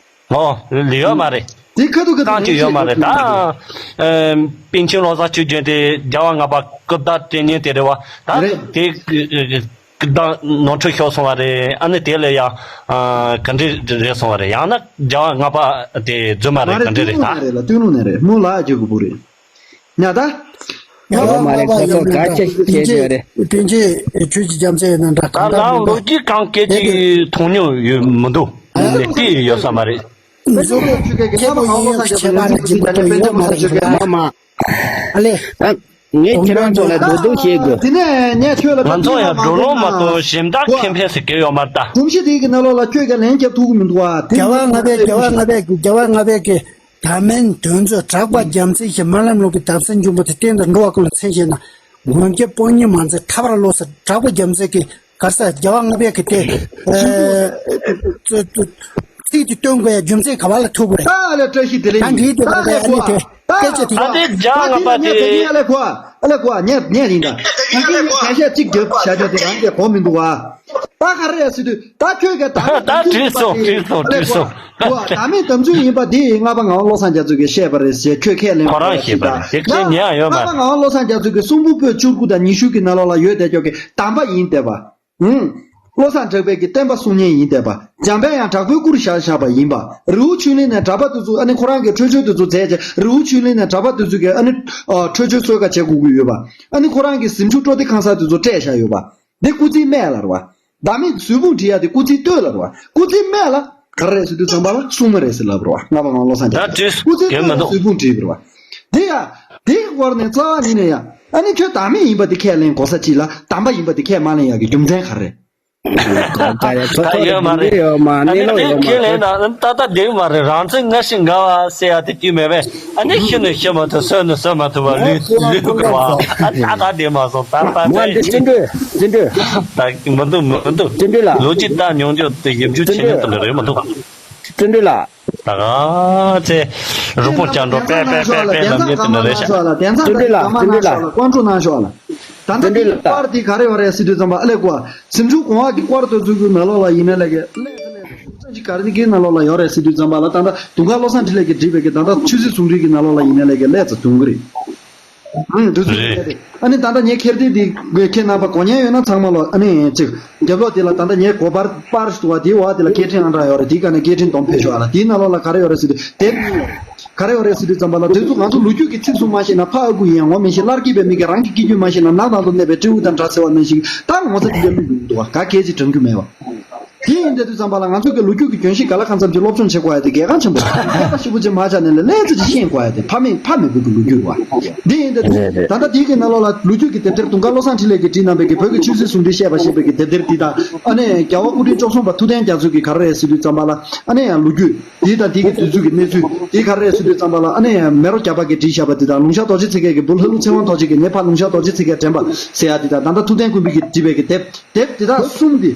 ཨོ། ལི་ཡོད་མ་རེད། དེ་ཁ་ཐུག་ཁ་ཐུག་རྐང་གཅིག་ཡོད་མ་རེད་ད། ཨ། པཎ་ཆེན་བློ་བཟང་ཆོས་རྒྱན་དེ་རྒྱལ་བ་ལྔ་པ་སྐུ་བདག་དེ་ཉིད་དེ་རེད་བ། ད་རེད། དེ་སྐུ་བདག་ནོར་འཁྲུལ་ཤོར་སོང་བ་རེད། ཨ་ནི་དེ་ལས་ཡང་། ཨ། ག་འདྲ་རེད་སོང་བ་རེད། ཡང་ན་རྒྱལ་བ་ལྔ་པ་དེ་རྫུན་མ་མ་རེད། རེད། ག་འདྲ་རེད་ད། སྟོད་ལུང་ནས་རེད། སྟོད་ལུང་ནས་རེད། སྨོན་ལམ་རྒྱག་དགོས་པོ་རེད། ཉ་ད། ཡོད་མ་རེད། ཁོ་ཚོ་ག་ཆེ་ཆེ་ཡོད་རེད། པཎ་ཆེན་ཆོས་ཀྱི་རྒྱལ་མཚན་ཡིན་ན་འདྲ། ད་གང་ལའང་ལོ་རྒྱུས་གང་སྐད་ཅིག་མཐོང་མྱོང་ཡོད་མི་འདུག་ལས་ཏི་ཡོད་ས་མ་རེད། མི་ཚོ་ཁྱེད་པོ་ཡིན་ཡང་ཁྱེད་པ་ལ་ཅིག་མ་གཏོགས་ཡོད་མ་རེད། མ་མ། ཨ་ལེ། ད་ངས་ཁྱེད་རང་ཚོ་ལ་རྡོག་རྡོག་བཤད་དགོས། དེ་ནས་ངས་ཁྱོད་ལ་ང་ཚོ་ཡང་འགྲོ་ལོང་མ་གཏོགས་གཞན་དག་ཁེ་ཕན་ཟེར་གྱི་ཡོད་མ་རེད་ད། སྒྲོམ་གཞི་དེ་གི་ནང་ལོགས་ལ་ཁྱོད་ཀྱིས་ལན་རྒྱབ་ཐུབ་ཀྱི་མི་འདུག་ཨ། དེ་རྒྱལ་བ་ལྔ་པའི་རྒྱལ་བ་ལྔ་པའི་རྒྱལ་བ་ལྔ་པའི་གི་དམ་མིན་དོན་རྫོགས་གྲགས་པ་རྒྱལ་མཚན་ཞེས་སྨོན་ལམ་ལུགས་ཀྱི་དམ་སྲི་འབྱུང་པོ་དེ་གཏན་དུ་འགྲོ་བ་ཀུན་ལ་མཚན་བཞེས་ན། མགོན་སྐྱབས་དཔང་ཉིད་མ་འཛིན་ཐར་པར་ལོག་ཟེར། གྲགས་པ་རྒྱལ་མཚན་གྱི་གར་ས་རྒྱལ་བ་ལྔ་པའི་གི་དེ། ཚིག་དེ་སྟོན་དགོས་ཡ་རྒྱུ་མཚན་ག་བ་ལ་ཐུག་དགོས་རེད། ད་ལས་བཀྲ་ཤིས་བདེ་ལེགས་ད་འདི་དེ་ད་ལས་གོ་ད་ལས་དེ་སྐད་ཆ་དེ་ད་དེ་རྒྱལ་བ་ལྔ་པ་དེ། ད་དེ་ལས་གོ་ཨ་ལས་གོ་ཉེ་ཉེ་ཡིན་ད། ད་དེ་ལས་གོ་ཤ་ཤ་གཅིག་རྒྱབ་བྱ་ཆོག་དེ་རང་གི་གོ་མི་འདུག་བ། ད་ག་རེ་ཟེར་དུས་ད་ཁྱོད་ཀྱི་ད་ད་དྲིས་སོང་དྲིས་སོང་དྲིས་སོང་། བདག་མེད་དམ་ཆོས་ཡིན་པ་འདི་ལྔ་པ་ངག་དབང་བློ་བཟང་རྒྱ་མཚོ་གིས་བཤད་པ་རེད་ཞེས་ཁྱོད་ཁས་ལེན་ཁོ་རང་བཤད་པ་རེད། དེ་ཁས་ཉན་ཡོད་མ་རེད། ལྔ་པ་ངག་དབང་བློ་བཟང་རྒྱ་མཚོ་གིས་གསུང་འབུམ་པོད་བཅུ་དགུ་དང་ཉི་ཤུ་གི་ནང་ལོགས་ལ་ཡོད་བསྡད་ཀྱོག་གི་གདམས་པ་ཡིན་བསྡད་པ། ཨུང་། བློ་བཟང་གྲགས་པའི་གི་བསྟན་པ་སྲུང་མཁན་ཡིན་བསྡད་པ། འཇམ་དཔལ་དབྱངས་དྲག་པོའི་སྐུ་རུ་བཞག་བཞག་པ་ཡིན་པ། རི་བོ་ཆོས་གླིང་ནས་གྲྭ་པ་དེ་ཚོ་ཨ་ནི་ཁོ་རང་གི་འཕྲོད་སྦྱོར་དེ་ཚོ་མཛད་བྱས་རི་བོ་ཆོས་གླིང་ནས་གྲྭ་པ་དེ་ཚོ་གི་ཨ་ནི་འཕྲོད་སྦྱོར་གསོལ་ཁ་བྱེད་དགོས་ཀྱི་ཡོད་པ། ཨ་ནི་ཁོ་རང་གི་གཟིམ་ཆུང་སྤྲོ་བདེ་ཁང་གསར་དེ་ཚོ་སྤྲད་བཞག་ཡོད་པ། འདི་སྐུ་ཚེའི་སྨད་ལ་རེད་བ། བདག་མེད་གཟུགས་ཕུང་བྲི་ཡ་དེ་སྐུ་ཚེའི་སྟོད་ལ་རེད་བ། སྐུ་ཚེའི་སྨད་ལ་ག་རེ་རེད་ཟེར་དུས་ཙམ་པ་ལ་སྲུང་མ་རེད་ཟེར་ལབ་རེད་བ། ལྔ་པ་ངག་དབང་བློ་བཟང་རྒྱ་མཚོ་སྐུ་ཚེའི་སྟོད་ལ་གཟུགས་ཕུང་བྲིས་པ་རེད་བ། དེ་ཡ། དེའི་སྐོར་ནས་རྩ་བ་ཉིད་ནས་ཡ། ཨ་ནི་ཁྱོད་བདག་མེད་ཡིན་པ་དེ་ཁས་ལེན་དགོས་ས་ཅིག་ལ་གདམས་པ་ཡིན་པ་དེ་ཁས་མ་ལེན་ཡག་གི་རྒྱུ་མཚན་ག་རེ། ད་ཡོད་མ་རེད། ཡོད་མ་ཨ་ནི་གནས་ལུགས་དེ་ཡོད་མ་ཁས་ལེན་རེད། ན་ད་ལྟ་བདེ་མ་རེད། རང་བཙན་ང་ཞིག་འགའ་བ་ཟེར་ཡ་དེ་དུས་མེད་པས། ཨ་ནི་ཤི་ནས་ཤི་མ་ཐུབ་གསོན་ནས་གསོན་མ་ཐུབ་པ་ལུས་ལུས་དགོས་པ། ཨ་ད་ད་བདེ་མ་སོང་ད་ད་ང་འདི་བརྩི་འདོད་བརྩི་འདོད། ད་མི་འདུག་མི་འདུག་བརྩི་འདོད་ལ། ལོ་གཅིག་ད་མྱོང་རྒྱུ་དེ་ཡིབ་འཇུག་བྱེད་ཉན་དུ་འདྲ་རེད་མི་འདུག་བརྩི་འདོད་ལ། ད་ག་ཚེ་རུ་པོ་ཅང་འགྲོ་པེ་པེ་པེ་པེ་ལབ་ཉན་དུ་འདྲ་རེད་ཤག་བརྩི་འདོད་ལ། བརྩི་འདོད་ལ། ཀོང་ཀྲུག་གནང་ཤོག་ལ། ད་ལྟ་འདི་པར་འདི་ག་རེ་ཡོད་རེད་ཟེར་དུས་ཙམ་པ་ཨ་ལས་གོ། གཟིམ་ཆུང་གོང་འོག་གི་པར་དུ་འཛུལ་དགོས་ནང་ལོགས་ལ་ཡིན་ན་ལས་ཀའི་ལས་ཀ་ལས་ཀ་ག་རེ་འདི་གའི་ནང་ལོགས་ལ་ཡོད་རེད་ཟེར་དུས་ཙམ་པ་ལ་ད་ལྟ་དུང་དཀར་བློ་བཟང་འཕྲིན་ལས་ཀྱིས་བྲིས་པའི་གི་ད་ལྟ་ཆོས་སྲིད་ཟུང་འབྲེལ་གྱི་ནང་ལོགས་ལ་ཡིན་ན་ལས་ཀའི་ལས་ཙམ་འཛོམས་གི་རེད། ཨང་འདི་ཚོ་རེད། ཨ་ནི་ད་ལྟ་ངས་ཁྱེར་དེ་འདི་ཁྱེད་རྣམ་པ་གོ་མཁན་ཡོད་ན་ཚང་མ་ལོ་ཨ་ནི་ཅིག་རྒྱབ་ལོགས་དེ་ལ་ད་ལྟ་ངས་གོ་པར་པར་ཞིག་འདུག་བ། དེའི་འོག་དེ་ལ་སྐད་འཕྲིན་ཨང་གྲངས་ཡོད་རེད། དེའི་སྒང་ནས་སྐད་འཕྲིན་སྡོམ་ཕེབས་ཤོག་ཨ་ལ། དེའི་ནང་ལོགས་ལ་ག་རེ་ཡོད་རེད་ཟེར་དུས་དེབ་གཉིས་ཡོད་རེད། ག་རེ་ཡོད་རེད་ཟེར་དུས་ཙམ་པ་ལ་དེ་ཚོ་ང་ཚོ་ལོ་རྒྱུས་ཀྱི་ཚིགས་སུ་མ་བཞེས་ན་ཕ་ཨ་ཁུ་ཡིན་ཡང་ངོ་མི་ཤེས། སླར་སྐྱེས་པའི་མི་གིས་རང་གི་སྐྱེ་རྒྱུད་མ་ཤེས་ན་ནགས་ནང་དུ་གནས་པའི་སྤྲེའུ་དང་འདྲ་ཟེར་བ་ནང་བཞིན་ད་ངོ་ཚ་དེ་འདྲ་བླུག་གི་མི་འདུག་བ། ག་གལ་ཅིག་དྲན་རྒྱུ་མེད་བ། དེ་ཡིན་དེ་དུས་ཙམ་པ་ལ་ང་ཚོ་གི་ལོ་རྒྱུས་ཀྱི་རྒྱུན་ཤེས་ག་ལ་གང་འཚམ་ཅིག་སློབ་སྦྱོང་བྱེད་དགོས་ཡ་དེ་གལ་འགངས་ཆེན་པོ་རེད། སྐད་གྲགས་ཞེ་པོ་ཅིག་མ་ཆགས་ནས་ལས་ལས་ཚོད་ཅིག་ཤེས་དགོས་ཡ་དེ་ཕ་མེས་ཕ་མེས་པོ་གི་ལོ་རྒྱུས་རེད་བ། འདི་ཡིན་དེ་དུས་རེད་རེད། ད་ལྟ་དེའི་གི་ནང་ལོགས་ལ་ལོ་རྒྱུས་ཀྱི་དེབ་ཐེར་དུང་དཀར་བློ་བཟང་འཕྲིན་ལས་ཀྱིས་བྲིས་གནང་པའི་གི་བོད་ཀྱི་ཆོས་སྲིད་ཟུང་འབྲེལ་བཤད་པ་ཞེས་པའི་གི་དེབ་ཐེར་འདི་དང་ཨ་ནི་རྒྱལ་བ་སྐུ་ཕྲེང་བཅུ་གསུམ་པ་ཐུབ་བསྟན་རྒྱ་མཚོ་གིས་ག་རེ་རེད་ཟེར་དུས་ཙམ་པ་ལ་ཨ་ནི་ཡང་ལོ་རྒྱུས་འདི་དང་འདི་གི་དུས་ཚོད་ཀྱི་གནས་ཚུལ་འདི་ག་རེ་རེད་ཟེར་དུས་ཙམ་པ་ལ་ཨ་ནི་ཡང་མེ་རོ་རྒྱ་པ་གིས་བྲིས་བཞག་པ་འདི་དང་ལུང་ཤར་རྡོ་རྗེ་ཚེ་རྒྱལ་གྱི་བུ་ལྷ་ལུང་ཚེ་དབང་རྡོ་རྗེ་གིས་ངའི་ཕ་ལུང་ཤར་རྡོ་རྗེ་ཚེ་རྒྱལ་དྲན་པ་ཟེར་ཡ་འདི་དང་ད་ལྟ་ཐུབ་བསྟན་ཀུན་དཔལ་གྱིས་བྲིས་པའི་གི་དེབ། དེབ་དེ་དག་གསུམ་དེ་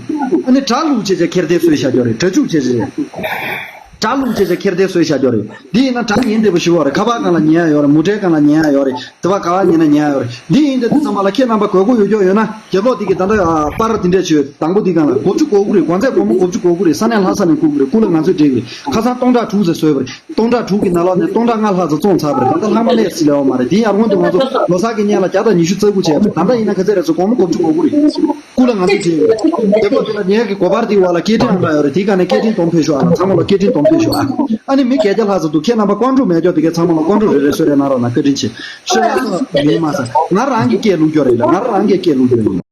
ཨ་ནི་སྒྲ་བླུགས་བྱས་བྱས་ཁྱེར་དེ་བཟོས་བཞག་ཡོད་རེད། སྒྲ་འཇུག་བྱས་བྱས། སྒྲ་བླུགས་བྱས་བྱས་ཁྱེར་བསྡད་བཟོས་བཞག་རྒྱུ་རེད། འདི་ཡིན་ན་སྒྲ་ཉན་བདེ་པོ་ཞིག་ཡོད་རེད། ཁ་པར་སྒང་ལ་ཉན་ཡ་ཡོད་རེད། མུ་ཊའི་སྒང་ལ་ཉན་ཡ་ཡོད་རེད། དེ་བ་ག་བ་ཉན་ན་ཉན་ཡ་ཡོད་རེད། འདི་ཡིན་དེ་དུས་ཙམ་པ་ལ་ཁྱེད་རྣམ་པ་དགོས་མཁོ་ཡོད་ཀྱོག་ཡོད་ན་རྒྱབ་ལོགས་འདི་གི་ད་ལྟ་ཨ་པར་འདི་འདྲས་བྱོས། དང་པོ་འདི་སྒང་ལ་དགུ་བཅུ་གོ་དགུ་རེད། གོང་ཚད་སྒོར་མོ་དགུ་བཅུ་གོ་དགུ་རེད། ས་གནས་ལྷ་ས་ནས་བསྐུར་གི་རེད། སྐུ་ལ་ང་ཚོས་སྤྲད་གི་རེད། ཁ་སང་སྟོང་ཕྲག་དྲུག་ཙམ་བཟོས་པ་རེད། སྟོང་ཕྲག་དྲུག་གི་ནང་ལོགས་ནས་སྟོང་ཕྲག་ལྔ་ལྷག་ཙམ་བཙོངས་ཚར་བ་རེད། ད་ལྟ་ལྷག་མ་སླེབས་ཟིན་ལས་འོང་མ་རེད། དེ་ཡང་རོང་དུ་ང་ཚོ་ལོ་གསར་གྱི་སྔོན་ལ་བརྒྱ་དང་ཉི་ཤུ་རྩ་དགུ་བྱས་པ་རེད། ད་ལྟ་ཡིན་ན་ག་ཚད་རེད་ཟེར་སྒོར་མོ་དགུ་བཅུ་གོ་དགུ་རེད། སྐུ་ལ་ང་ཚོ་བྲིས་ཡོད། དེ་པོ་དེ་ལ་ཉེ་གི་གོ་པར་དེའི་འོག་ལ་སྐད་འཕྲིན་ཨང་གྲངས་ཡོད་རེད། དེའི་སྒང་ནས་སྐད་འཕྲིན་སྡོམ་ཕེབས་ཤོག་ཨ་ལ། ཚང་མ་ལ་སྐད་འཕྲིན་སྡོམ་ཕེབས་ཤོག་ཨ། ཨ་ནི་མི་བརྒྱད་བརྒྱ་ལྷག་ཙམ་འདུག་ཁྱེད་རྣམ་པ་ཀོང་ཀྲུག་མེད་ཀྱོག་དེ་གའི་ཚང་མ་ལ་ཀོང་ཀྲུག་རེ་རེ་གསོལ་རས་གནང་རོགས་གནང་། བཀའ་དྲིན་ཆེ། ཤོད་ལ་སོ་མིན་མ་ས་ང་རང་གི་སྐད་བླུག་རྒྱུ་རེད་ལ། ང་རང་གི་སྐད་བླུག་རྒྱུ་ཡིན།